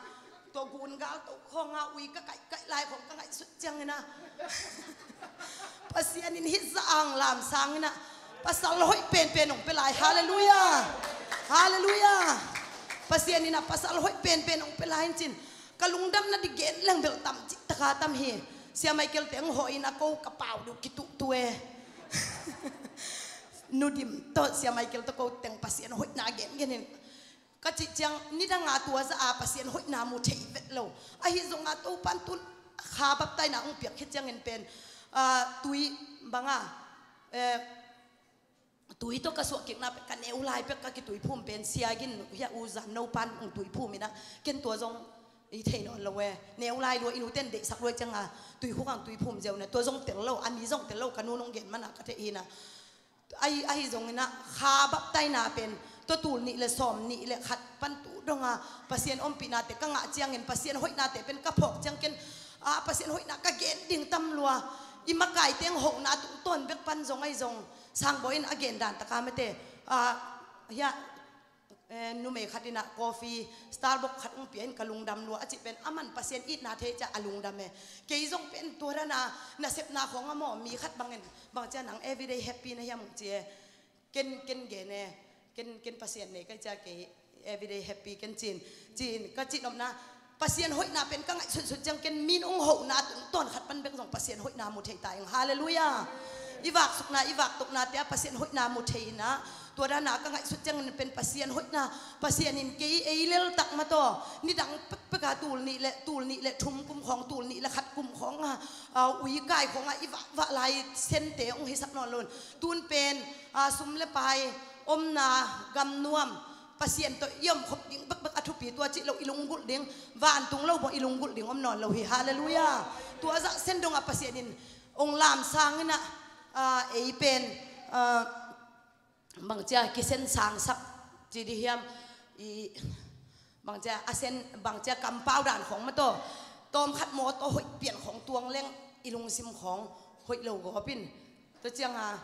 tua gun gal to khong a ui ka kaihkaih lai khong ka ngaihsut ciangin a Pasian in hih za ang lam sangin a pasal hoih penpen hong pe lai. Halleluiah. Halleluiah. Pasian in a pasal hoih penpen hong pe lai in cin ka lungdamna di gen leng bel tam cih taka tam hi. Sia Michael teng hawh in a ko ka pau duh kituhtu e. Nudim tawh Sia Michael tawh ko teng Pasian hoihna gengen in ka cih ciang nidanga tua za a Pasian hoihna mu thei vet lo. Ahi zonga Topan tun kha baptaina hong piak khit ciangin pen, ah, tui banga, eh, tui tawh ka suahkikna pek ka neu lai pek ka kituiphum pen siagin hia u zan no pan hong tuiphum inah ken tua zong i thei nawn lo e. Neu lai lua i nuten deihsak lua cianga tuikhuk ang tuiphum ziau na tua zong tel lo, a mi zong tel lo, ka nu nong gen mana ka theih hinah. Ahi, ahi zonginah kha baptaina pen tua tul nih le sawm nih le khat pan tu donga Pasian ompihnate ka ngah ciangin Pasian hoihnate pen ka phawk ciang ken, ah, Pasian hoihna ka gen ding tam lua. I makaite ang hohna tungtawn bek pan zong ahi zong sangbawi in a gen dan taka mate, ah, hia, eh, numei khat inah coffee Starbucks khat hong pia in ka lungdam lua a cih pen aman Pasian itna thei cia a lungdam e. Kei zong pen tua dana nasepna khong a maw mi khat bangin bang cia nang everyday happy na hiam hong ci e. Ken, ken gen e. Ken, ken Pasian nei kai cia kei everyday happy ken cin. Cin ka cin omna Pasian hoihna pen ka ngaihsutsut ciang ken min hong hohna tungtawn khat pan bek zong Pasian hoihna mu thei ta ing. Halleluiah. I vaksukna, i vaktokna tia Pasian hoihna mu thei inah tua dana ka ngaihsut ciangin pen Pasian hoihna, Pasian in kei ei lel tak mataw nidang pekpeka tul nih le, tul nih le thum kum khawng, tul nih le khat kum khawng a, a, ui kai khawngah i vah, vah lai sente hong hisak nawn lo in tun pen, a, sum le pai omna gamnuam Pasian tawh i om khop ding bekbek a thupi tua cih lo i lunggulh ding, vantung lo bawh i lunggulh ding om nawn lo hi. Halleluiah. Tua zah sen dongah Pasian in hong lamsang inah, a, ei pen, a, bangcia kisen sangsak ci di hiam, i, bangcia a sen, bangcia kampau dan khong mataw tawm khat maw tawh hoih pian khong tuang leng i lungsim khong hoih lo gawpin. Tua cianga,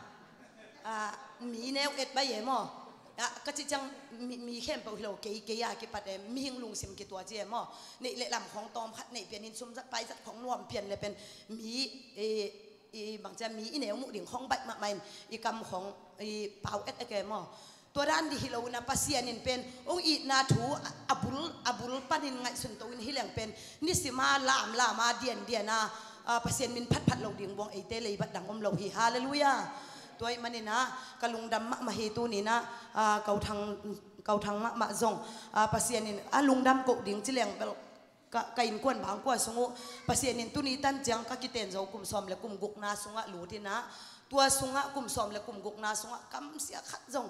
a, mi neu et bai e maw? A, ka cih ciang mi, mi khempeuh hi lo, kei, kei a kipat e, mihing lungsim kitua ci e maw? Neih le lam khong tawm khat neih pianin sum zat pai zat khong nuam pian le pen mi, e, i bangcia mi i neu muh ding khong baih mahmah in i kam khong i pau ek ek e maw? Tua dan di hi lo inah Pasian in pen hong itna thu a bul, a bul panin ngaihsun to in hi leng pen nisima lamlama diandiana, a, Pasian min phatphat lo ding buang eite leibat dang om lo hi. Halleluiah. Tua ih maninah ka lungdam mahmah hi tuninah, a, kauthang, kauthang mahmah zong, a, Pasian in a lungdam koh ding ci leng bel ka, ka innkuan bangkua sung uh Pasian in tuni tan ciang ka kiten zo kum sawm le kum gukna sungah lut inah Tua sungah kum sawm le kum gukna sungah kamsia khat zong,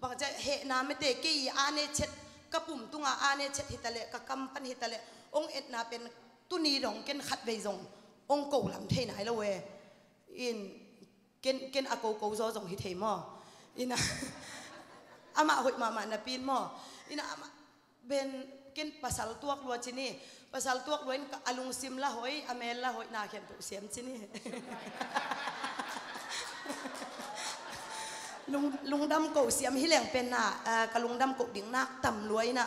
bang ciah hehna mete kei a ne chet, ka pum tunga a ne chet hitaleh, ka kam pan hitaleh, ong etna pen tuni dong ken khat vei zong ong ko lam thei nai lo e. In ken, ken a ko ko zaw zong hi thei maw? Ina amah hoih mahmah napi in maw? Ina amah ben ken pasal tuak lua cini, pasal tuak lua in ka a lungsim la hoih, a mel la hoih, na khen tuh siam cini. Lung, lungdam ko siam hi leng pen na, ah, ka lungdam ko ding nak tam lua ina,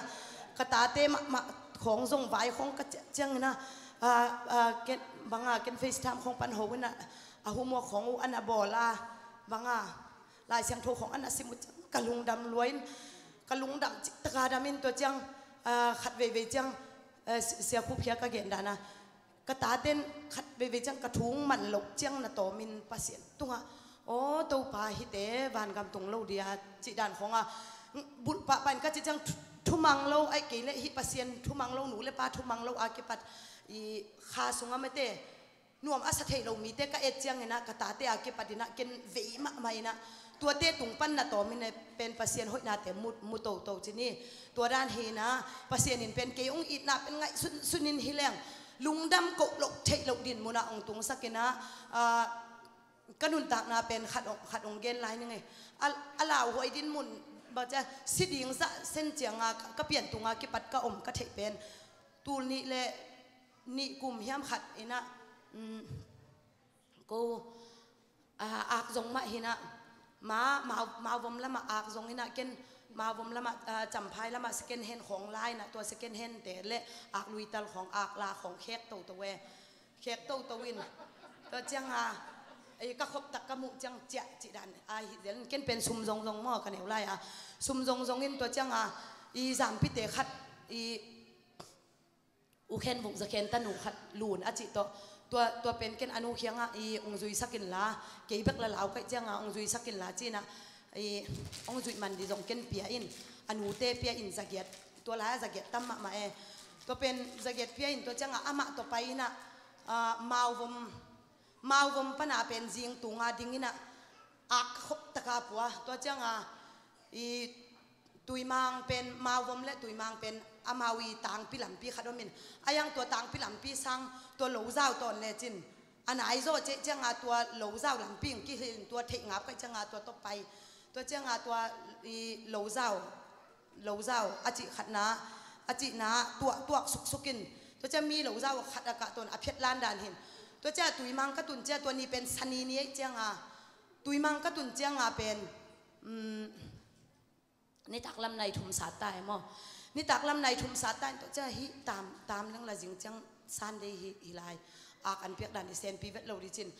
ka tate mahmah khong zong vai khong ka ciah ciang ina, ah, ah, ken, banga ken FaceTime khong pan ho ina, a homework khong uh ana bawl a, banga Lai Siangtho khong ana sim uh ciang ka lungdam lua in, ka lungdam cik taka dam in tua ciang, ah, khat veivei ciang, ah, si-, sia khup khia ka gen dana, ka taten khat veivei ciang ka thung man loh ciang na tawmin Pasian tungah, aw Topa hite vangam tung lo dia cih dan khonga, bulh pahpah in ka cih ciang thu-, thumang lo, ai kei leh hih Pasian thumang lo, nu le pa thumang lo a kipat i kha sunga mete nuam a sa theih lo mite ka et ciang ina, ka tate a kipat ina ken vei mahmah ina, tuate tung pan na tawm ina pen Pasian hoihnate mu, mu toto cini. Tua dan hi ina, Pasian in pen kei ong itna pen ngaih sun, sun in hi leng, lungdam ko loh theih loh din muna ong tungsak ina, ah, ka nuntakna pen khat ong, khat ong gen lai ning e. A, a lauhuai din mun, bang ciah, si ding zah sen cianga ka, ka pian tunga kipat ka om ka theih pen tul nih le nih kum hiam khat ina, um, ko, ah, ak zong mah hi ina, ma, mau, mau vom lamah ak zong ina ken, mau vom lamah, ah, Champhai lamah second hand khong la ina, tua second hand te le ak luital khong, ak la khong khek toto e. Khek toto in. Tua cianga, ei, ka khop tak ka muh ciang ciah cih dan a hi zel in, ken pen sum zong zong maw ka neu lai a. Sum zong zong in tua cianga, i zampite khat, i u khen vuk za khen tanu khat lun a cih tawh. Tua, tua pen ken a nu khiangah i ong zuisak inla, kei bek la lau kaih cianga ong zuisak inla cina, i ong zuih man di zong ken pia in, a nute pia in zagiat, tua lai a zagiat tam mahmah e. Tua pen zagiat pia in tua cianga amah tua pai ina, ah, mau vom, mau vom pana pen zing tunga ding ina, ak khop taka pua, tua cianga, i Tuimang pen, mau vom le Tuimang pen amau i tangpi lampi khat om in, a yang tua tangpi lampi sang tua lo zau tawn le cin, a nai zaw ceh cianga tua lo zau lampi ong kihilh in tua theih ngap kaih cianga tua tawh pai, tua cianga tua i lo zau, lo zau a cih khatna, a cihna tuah, tuak suksuk in, tua ciang mi lo zau khat a kah tawn a phiat lan dan hin, tua ciang Tuimang ka tun ciang tua ni pen sani ni aih cianga, Tuimang ka tun cianga pen, um, nitak lam nai thum sat ta e maw? Nitak lam nai thum sat ta in tua ciang hih tam, tam leng la zing ciang Sunday hi, hi lai. Ak an piak dan i senpi vet lo di cin.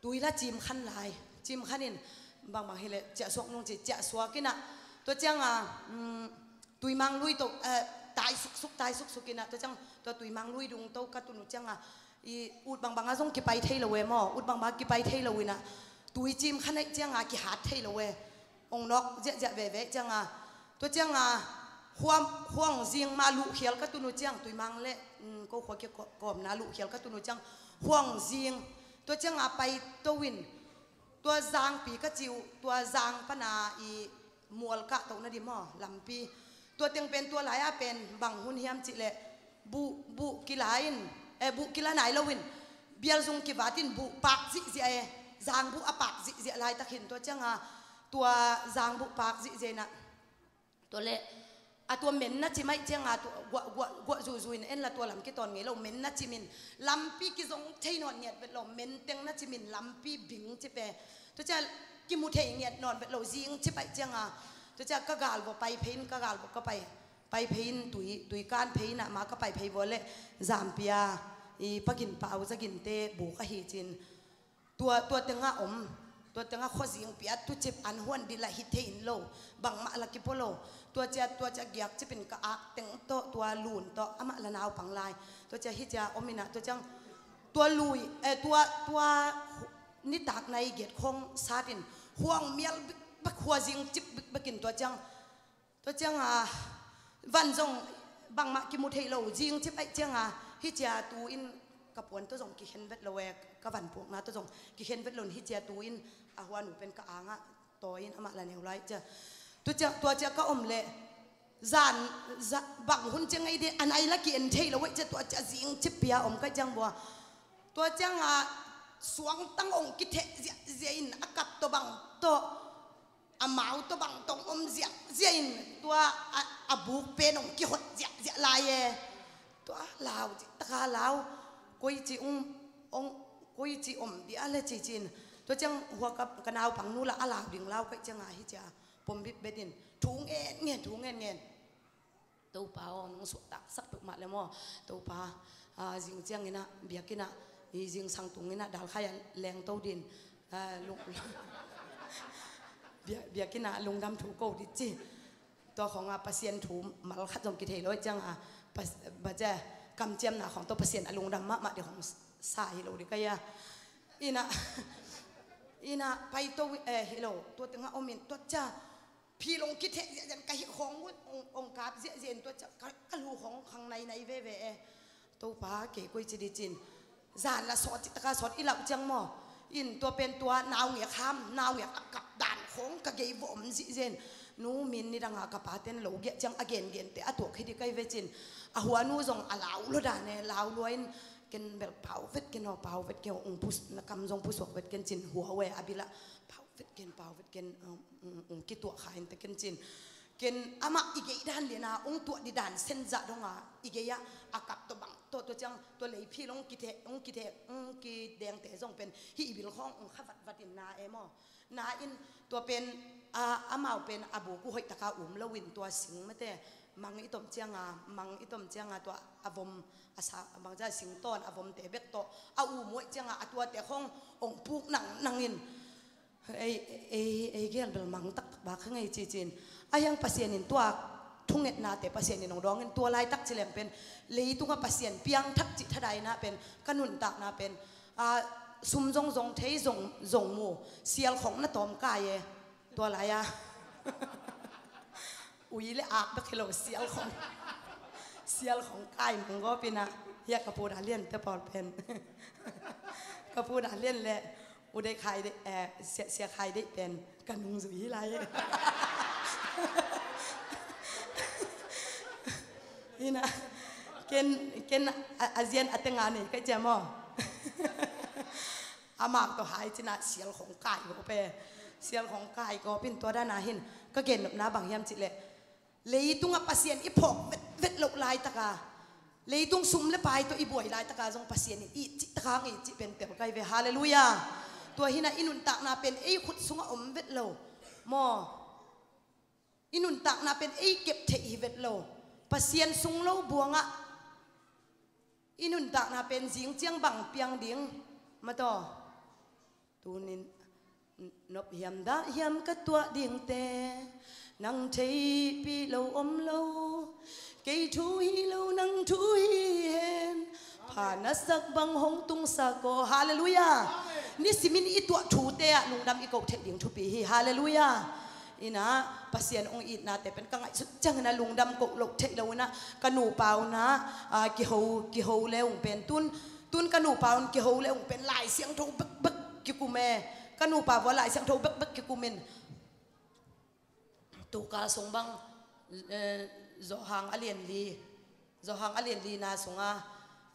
Tui la cim khan lai. Cim khan in bangbang hi le ciah suak nung ci, ciah suak ina. Tua cianga, um, Tuimang lui to, eh, tai suksuk, tai suksuk ina. Tua ciang, tua Tuimang lui dung to ka tun uh cianga, i ut bangbang a zong kipai thei lo e maw? Ut bangbang a kipai thei lo ina. Tui cim khan aih cianga kihat thei lo e. Ong nawk ziahziah veve cianga, tua cianga, huam, huang zing ma luhkhial ka tun uh ciang, Tuimang le, um, ko khua kia ko-, kawmna luhkhial ka tun uh ciang, huang zing, tua cianga pai to in, tua zangpi ka ci uh, tua zang pana i mual kah tohna di maw, lampi. Tua teng pen tua lai-a pen bang hun hiam cih leh, buh, buh kila in, eh, buh kila nai lo in, bialzung kivat in buh pak zihziah e, zangbuh a pak zihziah laitak hin tua cianga, tua zangbuh pak zihziah ina, tua le, a tua men na cim aih cianga, tua guah, guah, guah zuzu in en la tua lam kitawn ngei lo, men na cim in, lampi kizong thei nawn ngiat vet lo, men teng na cim in, lampi bing cip e, tua cia kimu thei ngiat nawn vet lo, zing cip aih cianga, tua cia ka galvua pai phei in, ka galvua ka pai, pai phei in tui, tui kan phei in ah ma ka pai phei vua leh, zampia, i pakin pau zaginte buk ahi cin. Tua, tua tenga om, tua tenga khuazing pia tucip an huan di la hi thei in lo, bangmah la kipua lo. Tua cia, tua cia giak cipin ka ak teng tawh, tua lun tawh, amah la naupang lai. Tua cia hi cia om in ah, tua ciang, tua lui, eh, tua, tua nitak nai giat khong satin, huang mial bikbek, khuazing cip bikbekin tua ciang, tua cianga, van zong bangmah kimu thei lo, zing cip aih cianga, hi cia tu in ka puan tawh zong kikhen vet lo e, ka vanpuakna tawh zong kikhen vet lo in, hih cia tu in a huanu pen ka angah tawi in amah la neu lai cia. Tu cia, tua cia ka om leh zan, za-, bang hun ciang ei de, a nai la ki-en thei lo e cia, tua cia zing cip pia om ka ciang bua. Tua ciang a suangtang ong kitheh ziahziah in a kap tawh bang tawh, a mau tawh bang tawh om ziahziah in, tua a, a buk pen ong kihot ziahziah lai e. Tua lau, cih taka lau. Koi ci ung, ong, koi ci om bia le ci cin. Tua ciang hua ka, ka naupang nu la a lau ding lau ka ciang a hi cia. Pom bit bet in. Thu ngen ngen, thu ngen ngen. Topa aw, nong suahtak sak peuhmah le maw. Topa, a, zing ciang inah, biakinn ah, i zingsang tung inah, dalkhai ah lengto din, a, lung, bia-, biakinn ah lungdam thu ko di ci. Tua khong a Pasian thu mal khat zong kithei lo ciang a, pas-, baca, kamciamna khong tawh Pasian a lungdam mahmah di khong sa hi lo di ka ia. Inah, inah, pai to, eh, hi lo, tua tengah om in, tua cia, phil ong kitheh ziahziah in ka hih khawng un, ong, ong kap ziahziah in tua ciah ka, ka lu khawng khang nainai veve e. Topa kei koi ci di cin. Zan la sawt cih taka sawt i lauh ciang maw. In tua pen tua naungek ham, naungek a kap dan khawng ka gei vawm zihziah in. Nu min nidang a ka paten lo giah ciang a gengente a tuak hi di kai ve cin. A huanu zong a lau lua dan e, lau lua in ken bel pau vet ken aw, pau vet ken aw, ung pus, na kam zong pusuak vet ken cin hua we a bilah. Pau vet ken, pau vet ken, um, um, um, kituah kha in te ken cin. Ken amah i gei dan lian a, ung tuah di dan sen zah dong a, i gei a, a kap tawh bang, tawh, tua ciang, tua lei phil ung kitheh, ung kitheh, ung kidengte zong pen, hi i bil khawng ung kha vatvat in na e maw. Na in, tua pen, a, amau pen, a buk uh hoih taka um lo in tua sing mate, mang i tom ciang a, mang i tom ciang a, tua a vom, a sa, bangza sing tawn, a vomte bek tawh, a um hoih ciang a, a tuate khawng, ong puk nang, nang in, Ei, ei, ei gel bel mang taktak bak kha ngei cicin. A hiang Pasian in tua thungetnate Pasian in hong dawngin tua laitak ci leng pen leitungah Pasian piangthak cih thadaina pen ka nuntakna pen, a, sum zong zong thei zong, zong mu sial khong na tawm kai e. Tua lai-a ui le ak bek hi lo, sial khong, sial khong kai manggawp inah, hiah ka pu Dah Lian te pawl pen, ka pu Dah Lian le u Deih Khai Deih, eh, sia, sia Khai Deih pen ka nungzui hi lai. Inah ken, ken a, a zian a tenga nei ka cia maw. Amau tawh hai cinah sial khong kai gawp e. Sial khong kai gawp in tua dana hin ka gennopna bang hiam cihleh, leitungah Pasian i phawk vetvet loh laitaka, leitung sum le pai tawh i buai laitaka zong Pasian in it cih taka ang it cih pen tel kai ve. Halleluiah. Tua hinah i nuntakna pen ei khut sungah om vet lo maw. I nuntakna pen ei kep theih hi vet lo. Pasian sung lo buangah i nuntakna pen zing ciang bang piang ding mataw. Tunin nop hiam dah hiam ka tuah dingte nang theihpih lo om lo. Kei thu hi lo nang thu hi hen. Pha na sak bang hong tungsak aw. Halleluiah. Nisimin i tuah thute ah lungdam i koh theih ding thupi hi. Halleluiah. Inah Pasian hong itnate pen ka ngaihsut ciangin a lungdam koh loh theih lo inah ka nupa unah, ah, kiho, kiho le ung pen tun, tun ka nupa un kiho le ung pen Lai Siangtho bekbek kikum e. Ka nupa vua Lai Siangtho bekbek kikum in. Tukal sung bang, eh, Zawhang a lian li, Zawhang a lian lina sunga,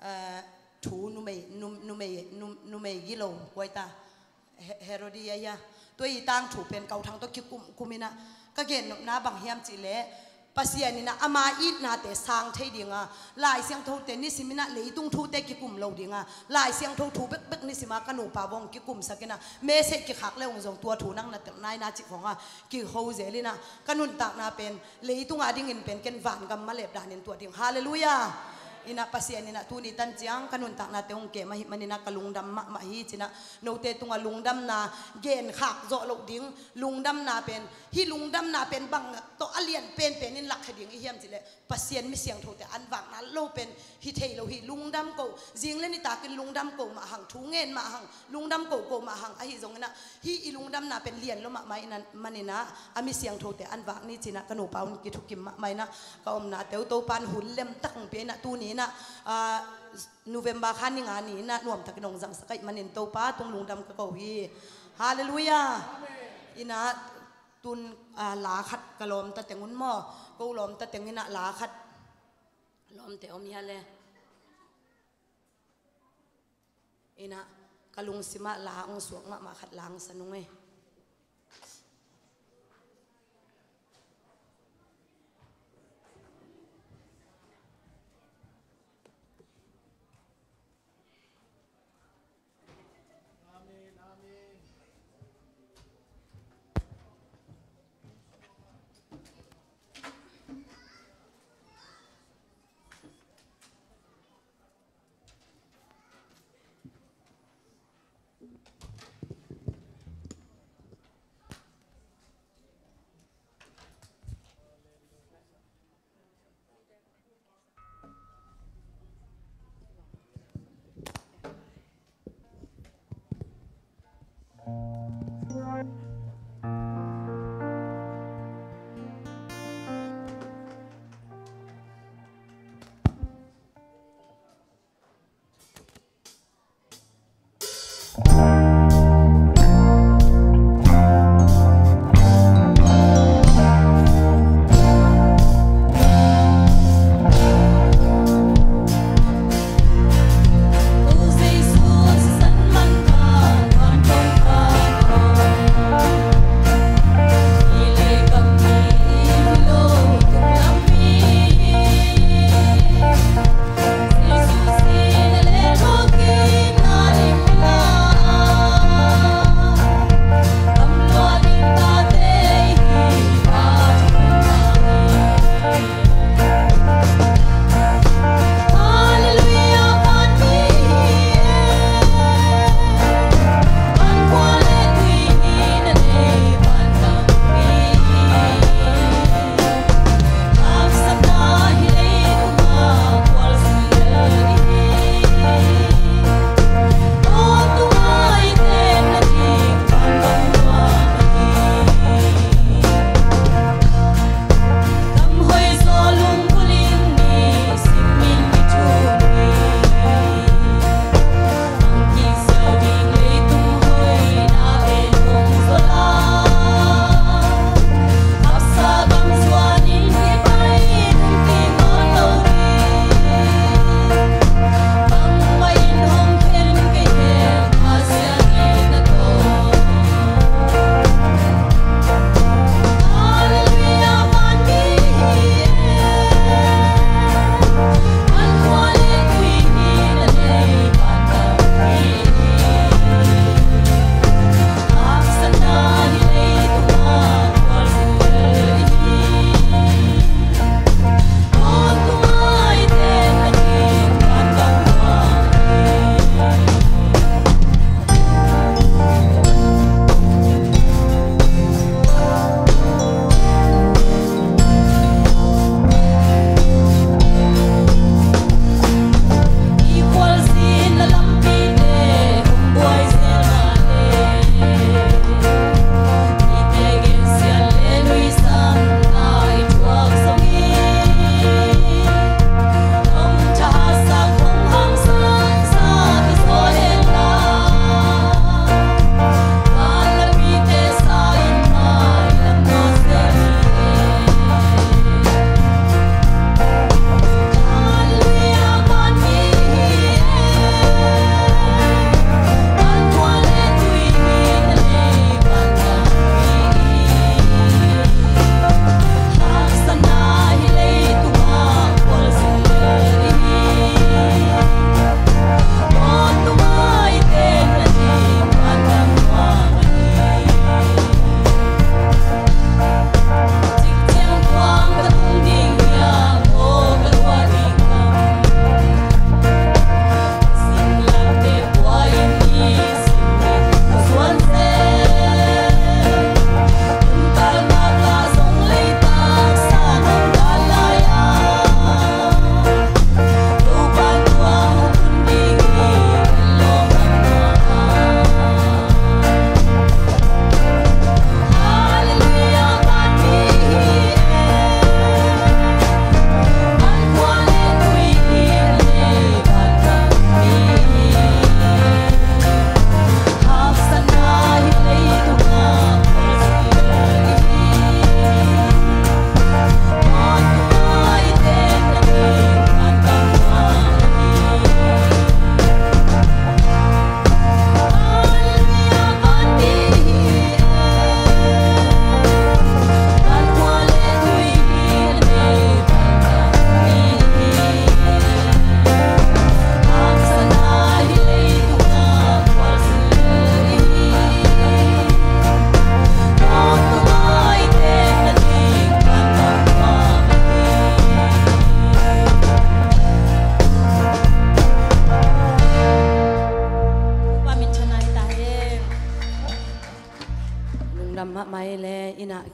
eh, thu numei, num-, numei, num-, numei gilo huaita, He-, Herodia ia. Tua i tangthu pen kau thang tawh kikum, kum inah ka gennopna bang hiam cihleh, Pasian inah ama itnate sang thei dinga, Lai Siangthote nisiminah leitung thute kikum lo dinga, Lai Siangtho thu bekbek nisima ka nupa vong kikumsak inah, message kikhak le ung zong tua thu nang na telh naina cih khonga kiho zel inah, ka nuntakna pen leitunga dingin pen ken vangam malep danin tuah ding. Halleluiah. Inah Pasian inah tuni tan ciang ka nuntaknate hong kem ahih maninah ka lungdam mahmah hi cinah, note tungah lungdamna genkhak zawh loh ding, lungdamna pen, hih lungdamna pen bang tawh a lian penpenin lakkhe ding i hiam cihleh, Pasian mi siangthote an vakna lo pen hi thei lo hi. Lungdam koh, zing le nitakin lungdam koh mah hang, thu ngen mah hang, lungdam koh koh mah hang ahi zonginah, hih i lungdamna pen lian lo mahmah inah, maninah a mi siangthote an vak ni cinah ka nupa un kithukim mahmah inah, ka omna teuh Topan hun lemtak hong pia inah tunin Inah, ah, November kha ni nga ni inah nuamtakin hong zangsak ahih manin Topa tung lungdam ka ko hi. Halleluiah. Inah tun, ah, la khat ka lawmta teng un maw, ko lawmta teng inah la khat lawmte om hia le. Inah ka lungsimah la hong suak mahmah khat la hong sa nung ei.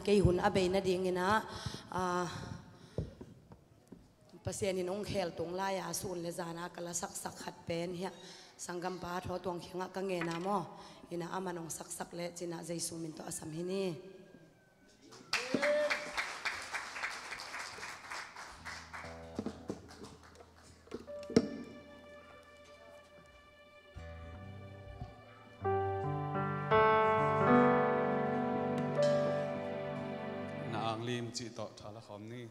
Kei hun a bei nadingin ah, ah, Pasian in hong khel tung lai-a sun le zan a ka la saksak khat pen hiah sanggampa Thaw Tuang kiangah ka ngen a maw. Ina aman hong saksak le cin ah Jesu min tawh a sam hi ni. Na ang lim cih tawh tha la khawm ni.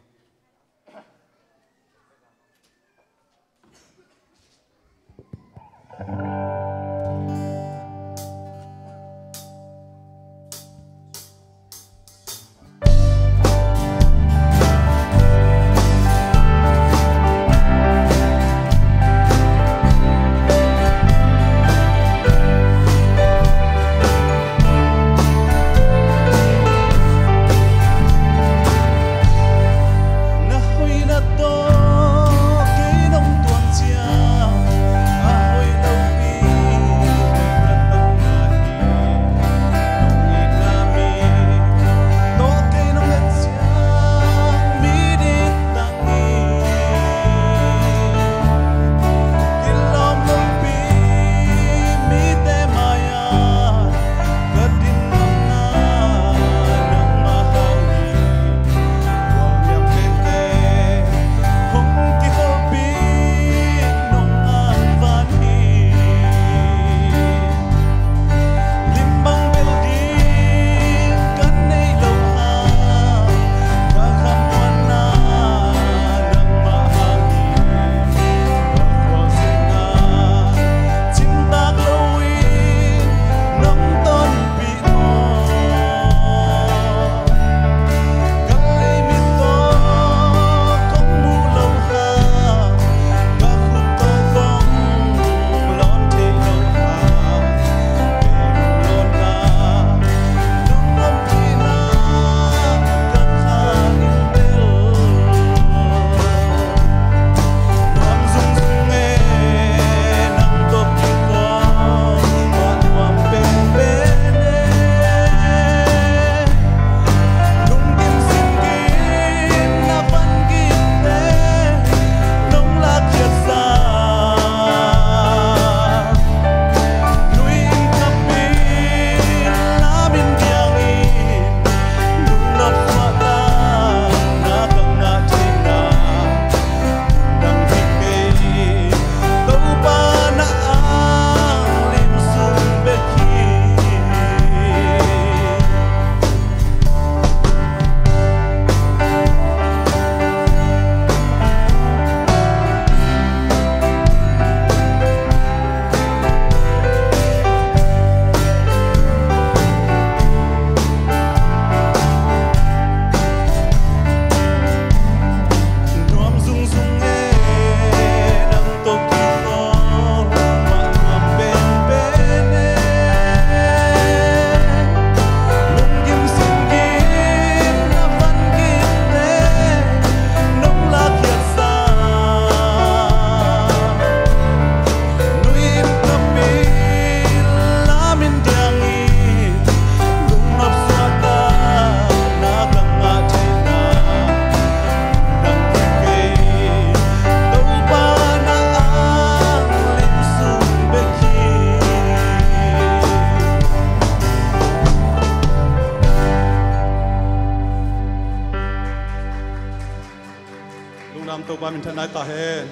Lungdam, Topa minthanna hi ta hen.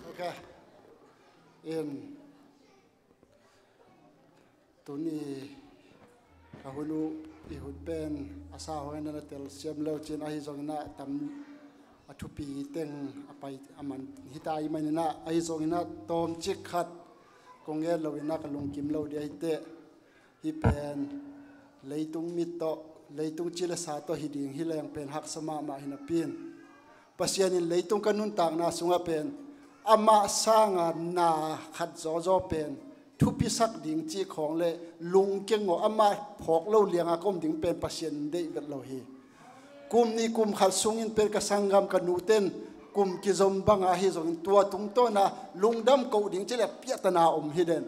Ok. In tuni ka hun uh i hun pen a sa hong in a na telsiam lo cin ahi zongin ah tam a thupi teng a pai a man hita i manin ah ahi zongin ah tawmcik khat kong ngen lo in ah ka lungkim lo ding ahi teh. Hih pen leitung mit tawh, leitung ci le sa tawh hi ding hi leng pen haksa mahmah hi napi in, Pasian in leitung ka nuntakna sungah pen amah sanga na khat zawzaw pen thupisak ding cih khawng le lungkeng aw, amah phawk lo lianga ka om ding pen Pasian in deih vet lo hi. Kum nih kum khat sungin pen ka sanggam ka nuten kum kizom banga hi zongin tua tungtawna lungdam koh ding cih le piahtana om hi den.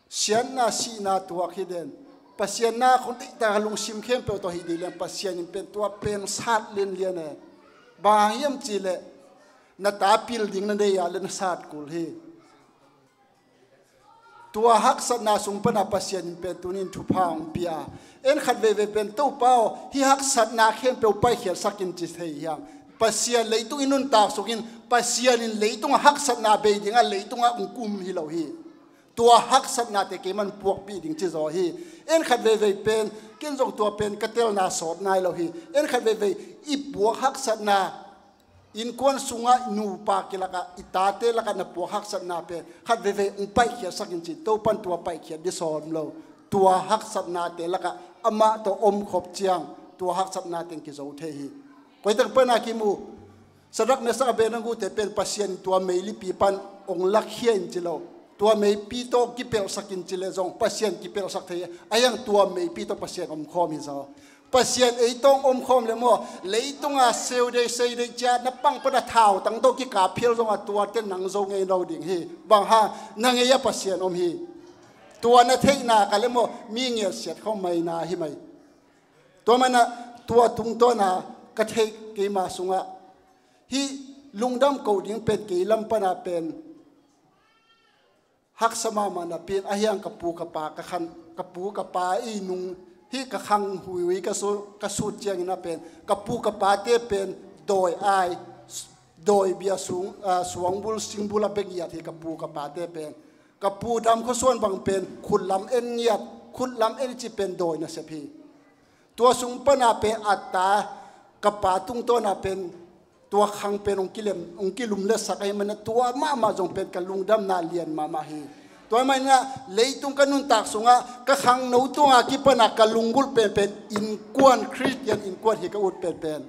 Siatna sihna tuak hi den. Pasian na khong deihtak a lungsim khempeuh tawh hi dih leng Pasian in pen tua pen sat lianlian e. Bang hang hiam cih leh na ta pil ding na nei ah le na sat kul hi. Tua haksatna sung pana Pasian in pen tunin thupha hong pia. En khat veivei pen Topa aw, hih haksatna khempeuh paikhiatsak in ci thei hiam? Pasian leitung i nuntak sungin Pasian in leitung a haksatna bei dingah leitungah hong kum hi lo hi. Tua haksatnate keiman puakpih ding ci zaw hi. En khat veivei pen ken zong tua pen ka telna sawt nai lo hi. En khat veivei i puak haksatna, innkuan sungah nupa kilakah i tate lakah na puak haksatna pen khat veivei hong paikhiatsak in ci, Topan tua paikhiat dih sawm lo. Tua haksatnate lakah amah tawh omkhop ciang tua haksatnate hong kizo thei hi. Koitak pana kimu, Sadrak, Mesak, Abednego te pen Pasian tua meilipi pan hong lakhia in ci lo. Tua meipi tawh kipelhsak in ci le zong Pasian kipelhsak thei hi. A hiang tua meipi tawh Pasian omkhawm hi zaw. Pasian ei tawh omkhawm le maw, leitunga seu dei sei dei cia na pang pana thautang tawh kikap phial zongah tuate nang zo ngei lo ding hi. Bang hang, na ngei ah Pasian om hi. Tua na theihna ka le maw, mi ngialsiat khawm maina hi mai. Tua mana tua tungtawna ka theih keima sungah hih lungdam koh ding pen kei lam pana pen haksa mahmah napi in a hiang ka pu ka pa ka khan, ka pu ka pa i nung hih ka khang huihui ka su-, ka sut ciangin a pen ka pu ka pate pen dawi ai, dawi bia sung, ah, suangbul singbul a bek ngiat hi ka pu ka pate pen. Ka pu dam khuasuan bang pen khutlam en ngiat, khutlam en i ci pen dawi nasep hi. Tua sung pana pen a ta ka pa tungtawna pen tua khang pen hong kilem, hong kilumletsak ahih mana tua mahmah zong pen ka lungdamna lian mahmah hi. Tua ahih mana leitung ka nuntak sungah ka khangno tunga kipana ka lunggulh penpen innkuan, Khristian innkuan hi ka ut penpen.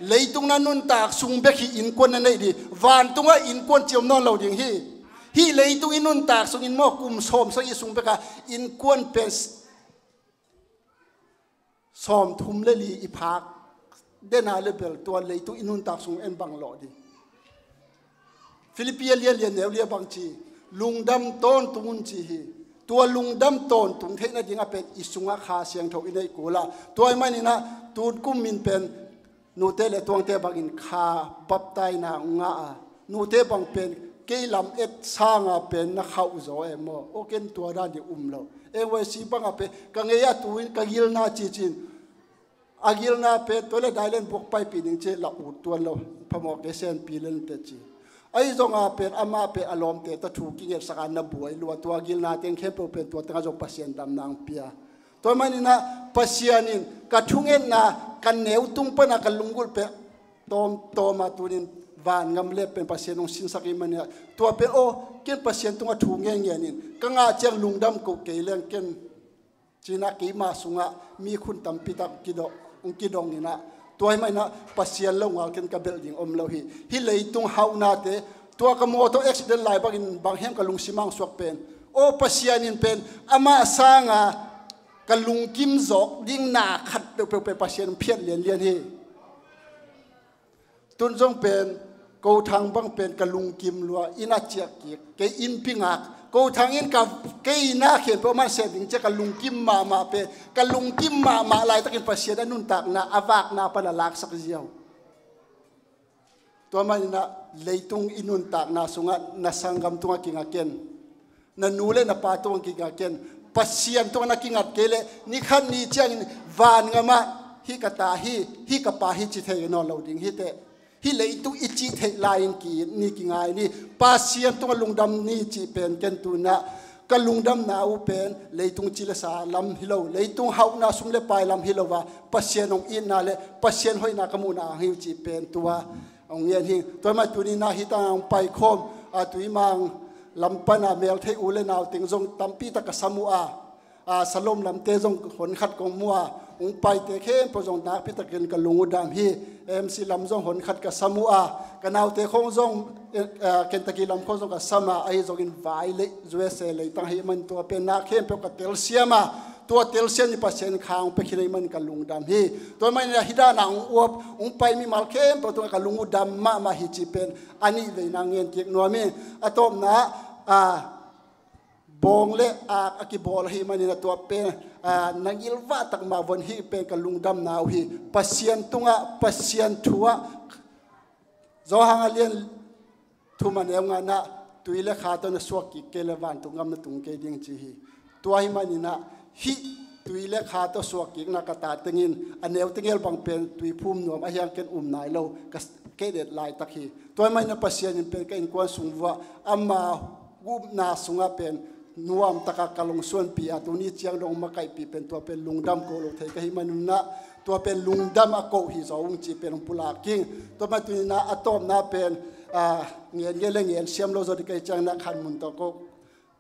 Leitung na nuntak sung bek hi innkuan na neih dih. Vantungah innkuan ci om nawn lo ding hi. Hih leitung i nuntak sungin maw kum sawm sagih sung bekah innkuan pen sawmthum le li i phak dena le bel tua leitung i nuntak sung en bang lawh ding. Philippi a lianlian neu lia bang ci, lungdam tawntung un ci hi. Tua lungdam tawntung theih nadingah pen i sungah Kha Siangtho i neih kul a. Tua ahih maninah tun kum in pen nute le tuangte bangin kha baptaina ngah a, nute bang pen kei lam et sanga pen na khauh zaw e maw? Aw, ken tua dan ding um lo. N Y C bangah pen ka ngei a tuin ka gilna cicin a gilna pen tua le dailen buak paipih ding ci la ut tuan lo. Phamawh kei senpi lente ci. Ahi zonga pen amah pen a lawmte tawh thu kingetsak a na buai lua, tua gilna teng khempeuh pen tua tengah zong Pasian damna ang pia. Tua maninah Pasian in ka thungetna ka neu tung pana ka lunggulh pen tawmtawma tunin vangam le pen Pasian hong sinsak i maninah tua pen aw, ken Pasian tungah thu ngengen in ka ngah ciang lungdam koh kei leng ken cinah keima sungah mi khun tampi tak kidong, hong kidong inah tua ahih maninah Pasian lo ngal ken ka belh ding om lo hi. Hih leitung hauhnate, tua ka mawtaw accident lai bangin bang hiam ka lungsim ang suak pen, aw, Pasian in pen amah sanga ka lungkim zawk ding na khat peuhpeuh pen Pasian hong phiat lianlian hi. Tun zong pen Ko Thang bang pen ka lungkim lua, inn a ciah kik, kei innpi ngak. Ko Thang in ka, kei inn a khempeuh a man seh ding ciah ka lungkim mahmah pen, ka lungkim mahmah laitakin Pasian a nuntakna a vakna pan a laksak ziau. Tua maninah leitung i nuntakna sungah na sanggam tungah kinga ken, na nu le na pa tungah kinga ken, Pasian tungah na kingat kei leh ni khat ni ciangin vangamah hih ka ta hi, hih ka pa hi ci thei nawn lo ding hi teh. Hih leitung i cih theih lai-in ki-it ni, kingai ni, Pasian tungah lungdam ni cih pen ken tunah ka lungdamna uh pen leitung ci le sa lam hi lo, leitung hauhna sum le pai lam hi lo a, Pasian hong itna le Pasian hoihna ka muhna ang hi uh cih pen tua hong ngen hi. Tua mah tuninah hih tangah hong paikhawm a, Tuimang lam pana meltheih u le nau teng zong tampi tak ka sam uh a, a, Salom lamte zong hon khat kong mu a, Hong paite khempeuh zong nakpi takin ka lung uh dam hi. M C lam zong hon khat ka sam uh a, ka naute khong zong, eh, eh, Kentucky lam khong zong ka sam a, ahi zongin vai lei, U S A leitang ahih man tua pen na khempeuh ka telsiam a, tua telsiam ni Pasian kha hong pia khin ahih man ka lungdam hi. Tua manin a hih dan a hong uap, hong pai mimal khempeuh tungah ka lung uh dam mahmah hi cih pen a nih veina ngen kik nuam hi. A tawpna, a, bawng le ak a kibawl ahih manin a tua pen, a, na ngilvah tak mah vun hih pen ka lungdamna uh hi. Pasian tungah, Pasian thu ah, Johan a lian thum a neu ngana, tui le kha tawh na suak kik kei le vantung gam na tung kei ding ci hi. Tua ahih manin a hih tui le kha tawh suak kikna ka ta tengin a neu tengel bang pen tui phum nuam ahi hang ken um nai lo, ka s-, kei det laitak hi. Tua ahih manin a Pasian in pen ka innkuan sung vuah ama upna sungah pen nuam taka ka lungsuanpih a, tuni ciang dong makaihpih pen tua pen lungdam ko lo thei ka hih manun a, tua pen lungdam a ko hi zaw ung cih pen hong pulak ing. Tua mah tunin a, a tawpna pen, a, ngen ngen le ngen siam lo zaw ding ka hih ciangin a khanmun tawh ko,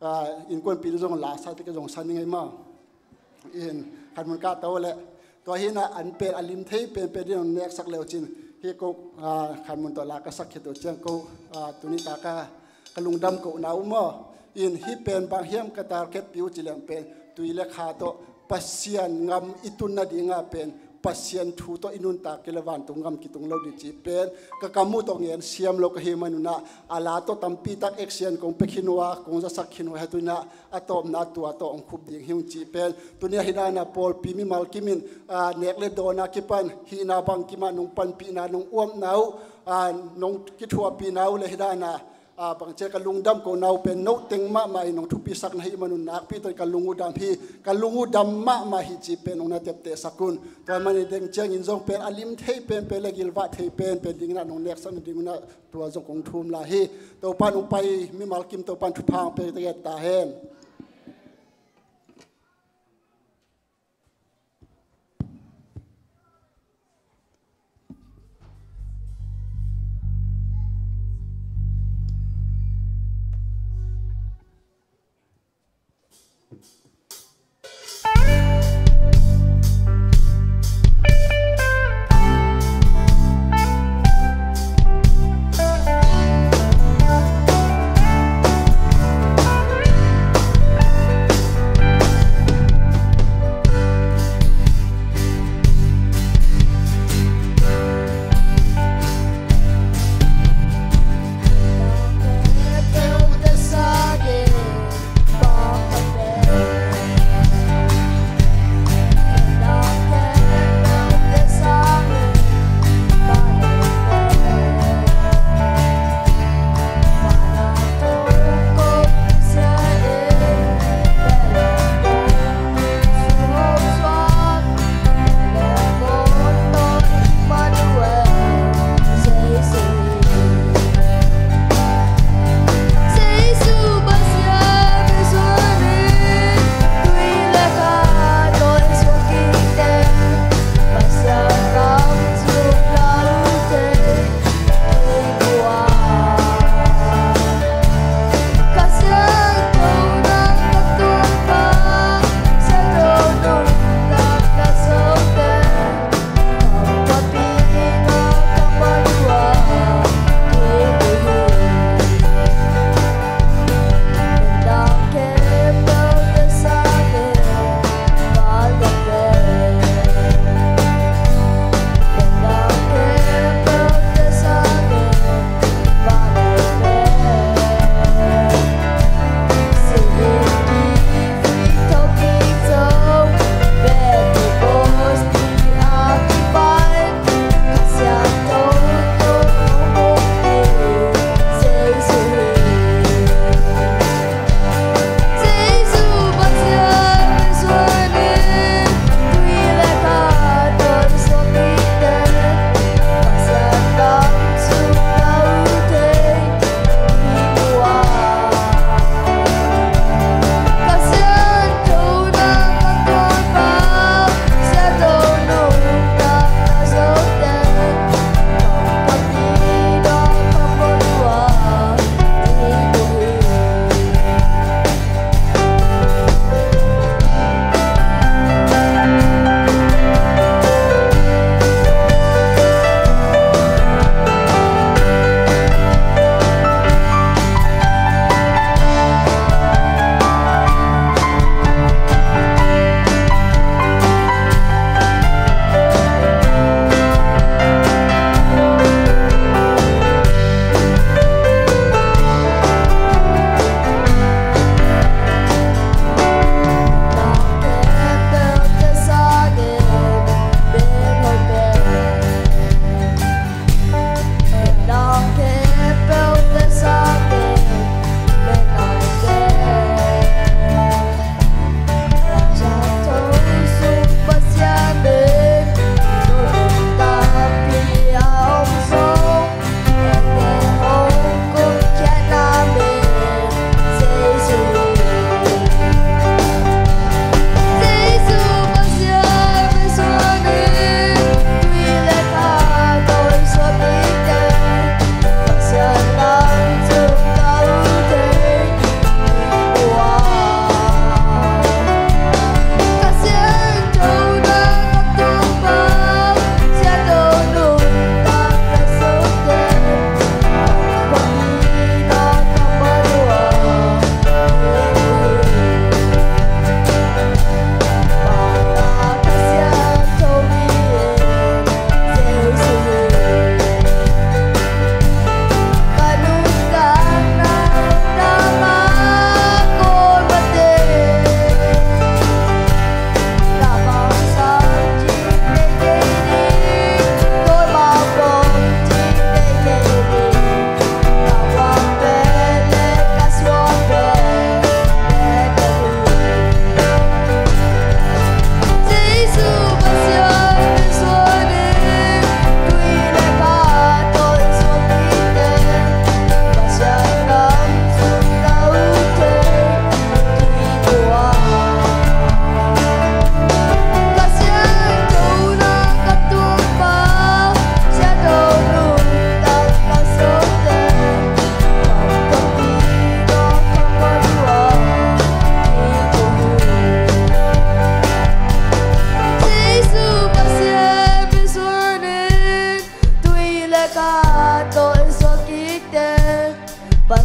a, innkuanpihna zong la sa te ka zong sa ning ei maw. In khanmun kah to le. Tua hi na an pen a lim thei penpen ding hong neksak le uh cin. Hih ko, a, khanmun tawh la ka sak khit uh ciang ko, a, tuni taka ka lungdam kohna uh maw. In hih pen bang hiam ka target pi uh ci leng pen tui le kha tawh Pasian ngam i tun nadinga pen Pasian thu tawh i nuntak kei le vantung gam kitung lo ding cih pen ka kam uh tawh ngen siam lo ka hih manun a, a la tawh tampi tak action kong pia khin uh a, kong zasak khin uh a, hih tunin a a tawpna tua tawh hong khup ding hi ung cih pen. Tuni a hih dan a pawlpi mimal kim in, a, nek le dawn a kipan hihna bang kim a nong panpihna, nong uapna uh, a, nong kithuahpihna uh le hih dan a, a, bang ci a ka lungdam kohna uh pen no teng mahmah in nong thupisak na hih manun nakpi tawh ka lung uh dam hi, ka lung uh dam mahmah hi cih pen nong na teptehsak un. Tua manin deng ciangin zong pen a lim thei penpen le gilvah thei penpen dingin a nong neksak nadingun a tua zong kong thum lai hi. Topa'n hong pai mimal kim Topa'n thupha hong pia ta hen.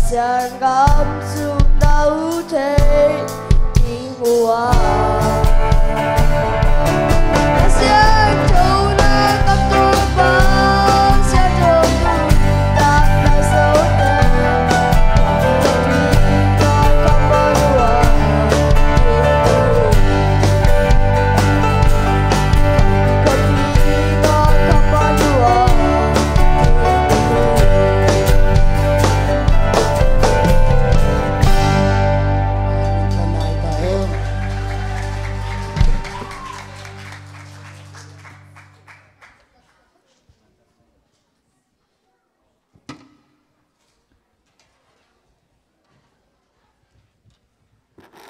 Pasian gam sung na uh thei ding uh a. Pasian tho na kam tua pa, Pasian tho na kam na so te.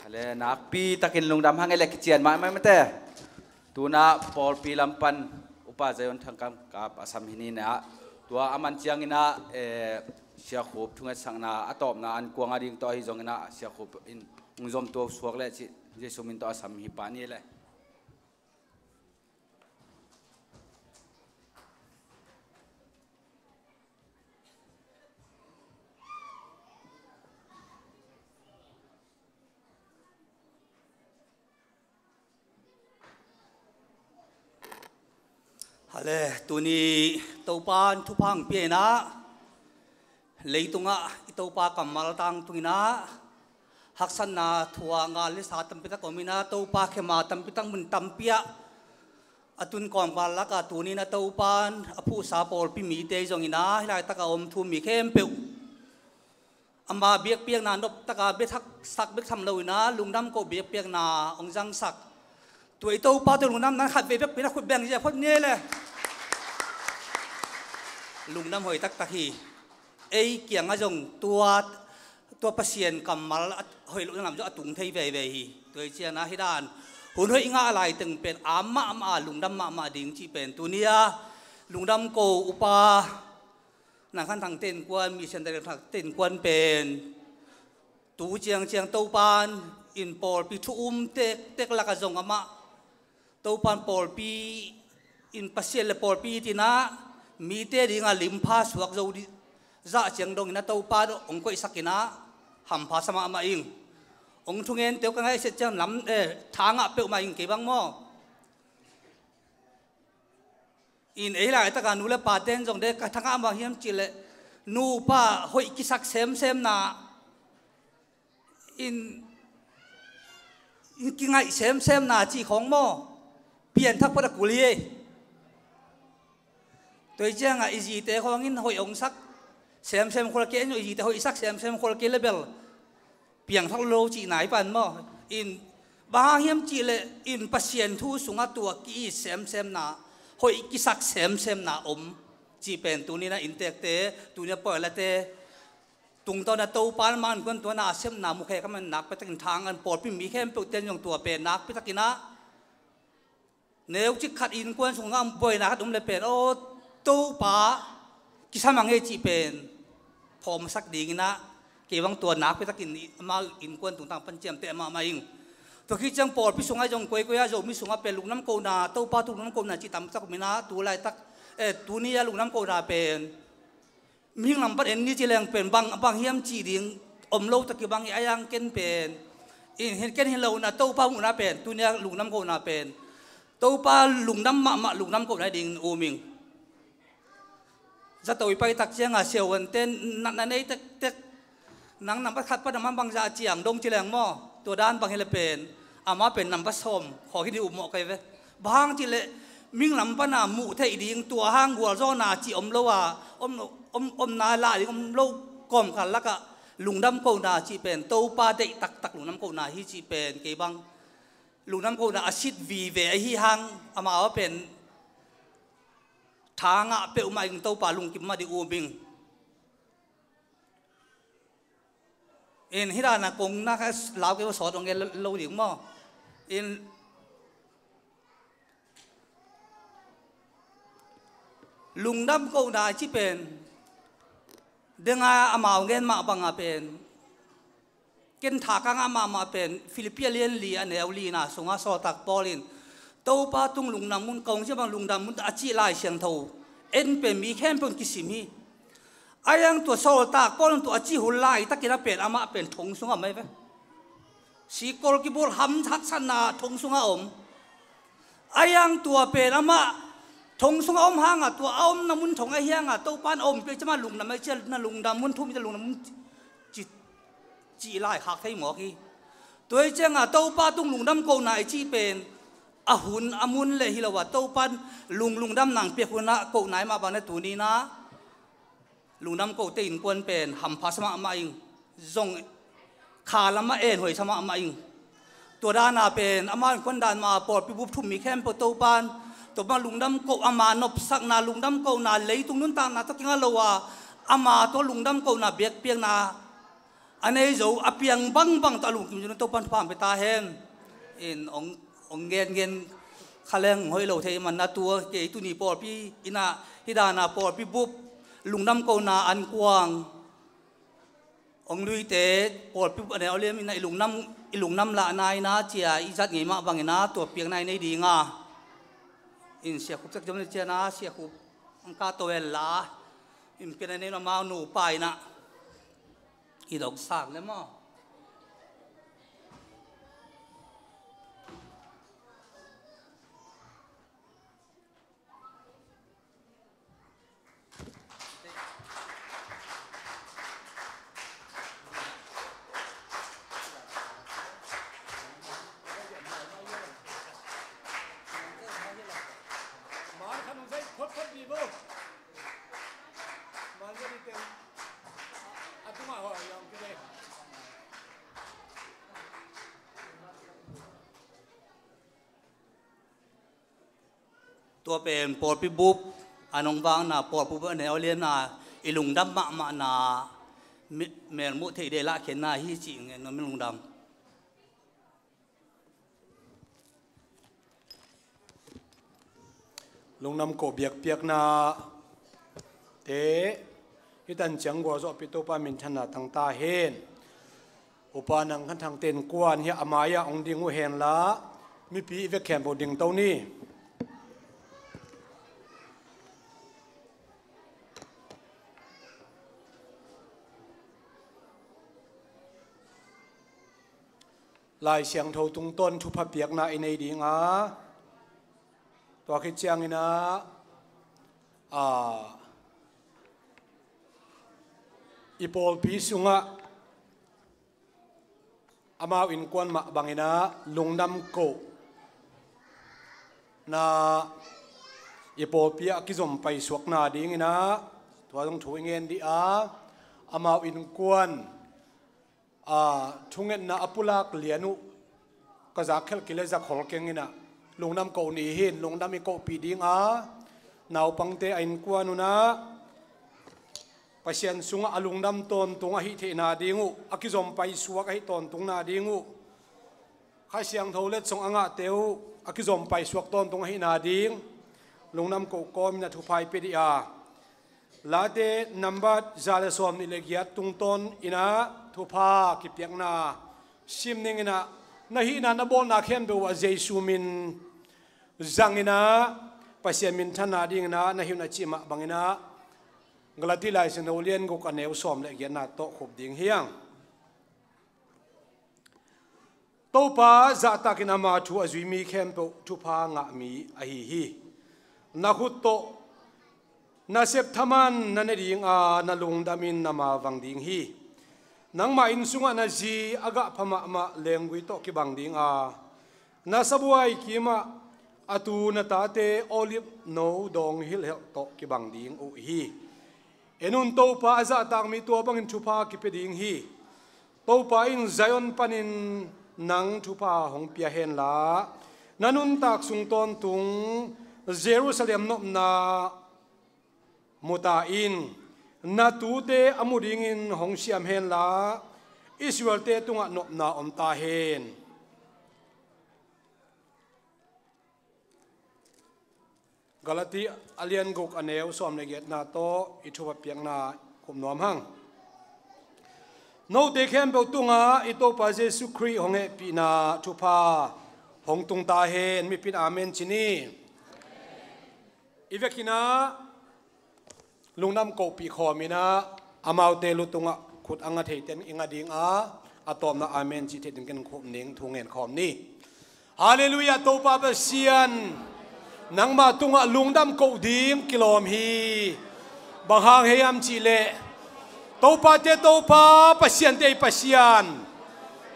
Ale, nakpi takin lungdam hang e le, kician mahmah mate. Tuna pawlpi lam pan Upa Zion Thangkam kap a sam hi ni na. Tua a man ciangin ah, eh, Sia Khup thungetsakna a tawpna an kuang a ding tawh ahi zongin ah Sia Khup in hong zom tua suak le ci Jesu min tawh a sam hi pah ni le. Ale, tuni Topa in thupha hong pia in ah, leitungah i Topa kammal tangtungin ah, haksatna thuak ngal le sa tampi tak om in ah, Topa khema tampi tak mun tampi ah a tun kawmkal lakah tuni in ah Topa in a phuhsa pawlpi mite zongin ah, hih laitak a om thu mi khempeuh ama biakpiakna noptaka bia thaksak bek tham lo in ah, lungdam ko biakpiakna hong zangsak tua i Topa tawh lungdam nan khat vei bek pi na khut beng zia phot ni le. Lungdam hoih taktak hi. Ei kiangah zong tua, tua Pasian kammal a hoih lohna lam zong a tung thei veivei hi. Tua hi ciangin ah hih dan hun hoih ngah lai teng pen a mahmah a lungdam mahmah ding cih pen tuni a lungdam ko Upa Nang Khan Thang te innkuan, Mission Director te innkuan pen tu ciangciang Topa in pawlpi thu um tektek lakah zong amah Topa in pawlpi in Pasian le pawlpi it in ah mite dingah limpha suak zo ding zah ciang dongin ah Topa hong koihsak in ah hampha sa mahmah ing. Hong thungen teuh ka ngaihsiat ciang lam, eh, tha ngah peuhmah ing kei bang maw. In ei laitaka nu le pa ten zong de ka thangah bang hiam cih leh nupa hoih kisak semsemna in, in kingaih semsemna cih khawng maw pianthak phot a kul hi. Tua hi ciangah i zite khawng in hoih hong sak semsem khol kei, i zite hoih sak semsem khol kei le bel piangthak lo cihna hi pan maw. In bang hang hiam cih leh in Pasian thu sungah tua ki-it semsemna, hoih kisak semsemna om cih pen tuni in ah inntekte, tuni in ah pawi late tungtawn ah Topa in man kuan tua na a sepna mukhia ka man nakpi takin thang an pawlpi mi khempeuh ten zong tua pen nakpi takin ah neucik khat innkuan sungah buaina khat um le pen, aw Topa kisam a ngei cih pen phawmsak dingin ah kei bang tua nakpi takin amau innkuan tungtang pan ciamteh mahmah ing. Tua khit ciang pawlpi sungah zong koikoi ah Zomi sungah pen lungdam kohna, Topa tung lungdam kohna cih tamtak om in ah tu laitak, eh, tuni ah lungdam kohna pen mihing lam pan en ni ci leng pen bang, bang hiam cih ding om lo tak i bang hi a, yang ken pen in, hin ken hi lo na Topa muhna pen tuni a lungdam kohna pen Topa lungdam mahmah lungdam kohna ding um ing. Zato i pai tak ciangah siavuante natna nei tektek nang nambat khat pan amah bangzah a ciang dong ci leng maw, tua dan bang hi le pen amah pen nambat sawm khawng hi ding uh mawh kei ve. Bang hang cih leh mihing lam pana muh theih ding tua hang gualzawhna cih om lo a, om, om, omna lah ding om lo kawmkal lakah lungdam kohna cih pen Topa deih taktak lungdam kohna hi cih pen kei bang lungdam kohna a sit vive ahi hang amau a pen tha ngah peuhmah ing. Topa lungkim mah ding um ing. In hih dan a kong na ka lau kei va sawt ong gen lo ding maw. In lungdam kohna ci pen denga amau gen mah banga pen ken tha ka ngah mahmah pen Philippi a lian li a neu lina sungah sawltak Paul in Topa tung lungdam un, kong cia bang lungdam un a cih Lai Siangtho en pen mi khempeuh in kisim hi. A iang tua sawltak Paul in tua a cih hun laitakin a pen amah pen thong sungah om ahi ve. Sikol kibul ham haksatna thong sungah om. A iang tua pen amah thong sungah om hangah tua a omna mun thong ahi hangah Topa in a ompih ciang amah lungdam ahi ciang na lungdam mun thum i lungdam mun ci, cih lai khak thei mawk hi. Tua hi ciangah Topa tung lungdam kohna i cih pen a hun a mun le hi lo a Topa in lung lungdam nang piak hunah kohna i mah bang na tuni na lungdam kohte innkuan pen hampha sa mahmah ing. Zong kha lamah enhuai sa mahmah ing. Tua dana pen amau innkuan dan mah pawlpi bup thum mi khempeuh Topa in tua bang lungdam koh ama nopsakna lungdam kohna leitung nuntakna tawh kinga lo a ama tawh lungdam kohna biakpiakna a nei zo a piang bangbang tawh a lungkim zun Topa in thupha pia ta hen. In ong ong gen gen kha leng hoih lo thei man na tua kei tuni pawlpi ina hi dana pawlpi bup lungdam kohna an kuang ong luite pawlpi bup a neu liam ina i lungdam i lungdam lahna ina cia i zat ngei mah bangina tua piakna i nei dinga in Sia Khup cak jom ni ciana Sia Khup ang ka to el la in piakna i nei na mau nu pa ina i dok sak le maw? Tua pen pawlpi bup a nong vakna pawlpi bup a neu lianna i lungdam mahmahna me- melmuh theih deh lahkhiatna hi cih ngen nong min lungdam. Lungdam koh biakpiakna te hi tan ciang gualzawhpih Topa minthanna tangta hen. Upa nang khan thang ten kuan hi a mai-ah hong ding uh henla mipi i vek khempeuh dingto ni. Lai Siangtho tungtawn thupha piakna i nei dinga tua khit ciangina a i pawlpi sungah amau innkuan mah bangina lungdam koh na i pawlpi ah kizom paisuakna dingina tua zong thu i ngen dih a amau innkuan a thungetna a pulak lian uh ka zak khelh kile zak hol kengina lungdam koh ni hin lungdam i kohpih dinga naupangte a innkuan una Pasian sungah a lungdam tawntung ahih theihna ding uh a kizom paisuak ahih tawntungna ding uh Kha Siangtho letsong a ngahte uh a kizom paisuak tawntung ahihna ding lungdam koh kawmin a thupha i pia dih a Late nambat za le sawm nih le giat tungtawn ina thupha kipiakna sim ninginah na hihna na bawlna khempeuh ah Jesu min zangina Pasian minthanna dingina na hi un a cih mah bangina Galati Lai Siangtho lian guk a neu sawm le giatna tawh khup ding hiang. Topa zahtakin ama thu a zui mi khempeuh thupha ngah mi ahi hi. Na khut tawh na sep thaman na ne dinga na lungdamin na ma vang ding hi. Nangmah inn sungah na zi a gah pha mahmah lenggui tawh kibang dinga na sabuai kimah a tu na tate olive no dawng hilhhelh tawh kibang ding uh hi. En un Topa a zahtak mi tua bangin thupha kipia ding hi. Topa in Zion panin nang thupha hong pia henla na nuntak sung tawntung Jerusalem nopna muta in na tute a mu dingin hong siam henla Israelte tungah nopna om ta hen. Galati a lian guk a neu sawm le giatna tawh i thupha piakna khup nuam hang. Note khempeuh tungah i Topa Jesu Khrih hong hehpihna thupha hong tung ta hen. Mipin amen ci ni. I vekinah lungdam kohpih khawm in ah, amaute lu tungah khut a nga theite in i nga ding a, a tawpna amen cih theih ding ken khum ning thu ngen khawm ni. Halleluiah. Topa Pasian, nangmah tungah lungdam koh ding kilawm hi. Bang hang hiam cihleh, Topate Topa, Pasiante i Pasian,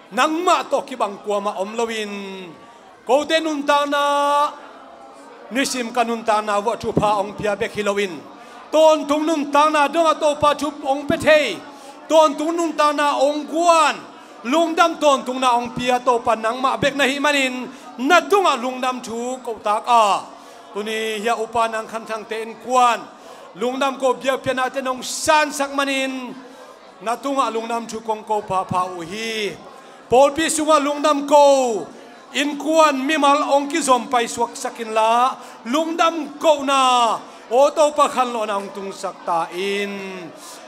nangmah tawh kibang kuamah om loin, kote nuntakna, nisim ka nuntakna vuah thupha hong pia bek hi loin, tawntung nuntakna dongah Topa thu hong pia thei, tawntung nuntakna hong guan, lungdam tawntungna hong pia Topa nangmah bek na hih manin, na tungah lungdam thu kohtak a, tuni hia upa Nang Khan Thangte innkuan lungdam koh biakpiaknate nong sansak manin, na tungah lungdam thu kong ko phapha uh hi. Pawlpi sungah lungdam koh, innkuan mimal hong kizom paisuaksak inla, lungdam kohna, aw Topa, khanlawhna hong tungsak ta in.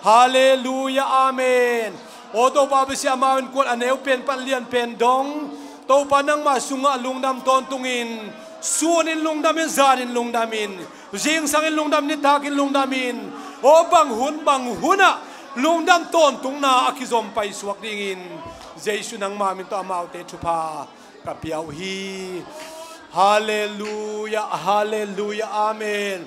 Halleluiah, amen. Aw Topa Pasian, amau innkuan a neu pen pan lian pen dong, Topa, nangmah sungah lungdam tawntungin, sunin lungdamin, zanin lungdamin, zingsangin lungdam, nitakin lungdamin, aw bang hun bang hunah lungdam tawntungna a kizom paisuak dingin, Jesu nangmah min tawh amaute thupha ka pia uh hi. Halleluiah, halleluiah, amen.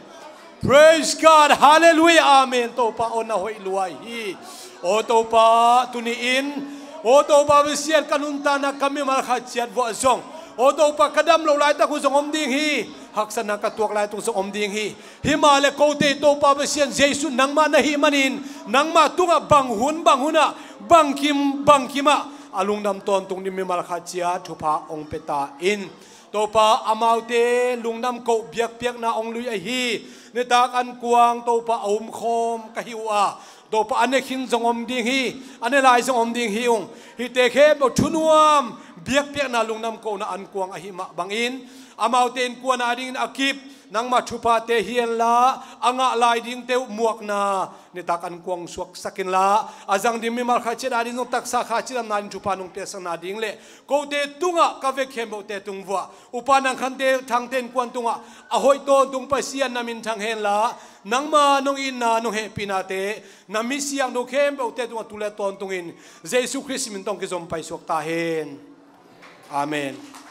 Praise God, halleluiah, amen. Topa aw, na hoih lua hi. Aw Topa, tuni-in, aw Topa Pasian, ka nuntakna ka mimal khat ciat vuah zong, aw Topa, ka dam loh laitak uh zong om ding hi. Haksatna ka tuak laitak uh zong om ding hi. Himahleh kote Topa Pasian Jesu nangmah na hih manin, nangmah tungah bang hun bang hunah, bangkim bangkimah a lungdam tawntung ding mimal khat ciat thupha hong pia ta in. Topa, amaute lungdam koh biakpiakna hong lui ahi, nitak ankuang Topa a umkhawm ka hi uh a, Topa, a ne khin zong om ding hi, a ne lai zong om ding hi ung. Hihte khempeuh thunuam biakpiakna lungdam kohna ankuang ahi mah bangin, amaute innkuan adingin a kip nangmah thuphate hi henla, a ngah lai dingte uh muakna nitak ankuang suaksak inla, a zang ding mimal khat ciat ading zong taksa khat ciat lamna ding thupha nong piaksakna ding le kote tungah, ka vek khempeuhte tung vuah upa Nang Khan Thangte innkuan tungah a hoih tawntung Pasian na min thang henla, nangma nong itna, nong hehpihnate na mi siangtho khempeuhte tungah tu le tawntungin Jesu Khrist min tawh kizom paisuak ta hen. Amen.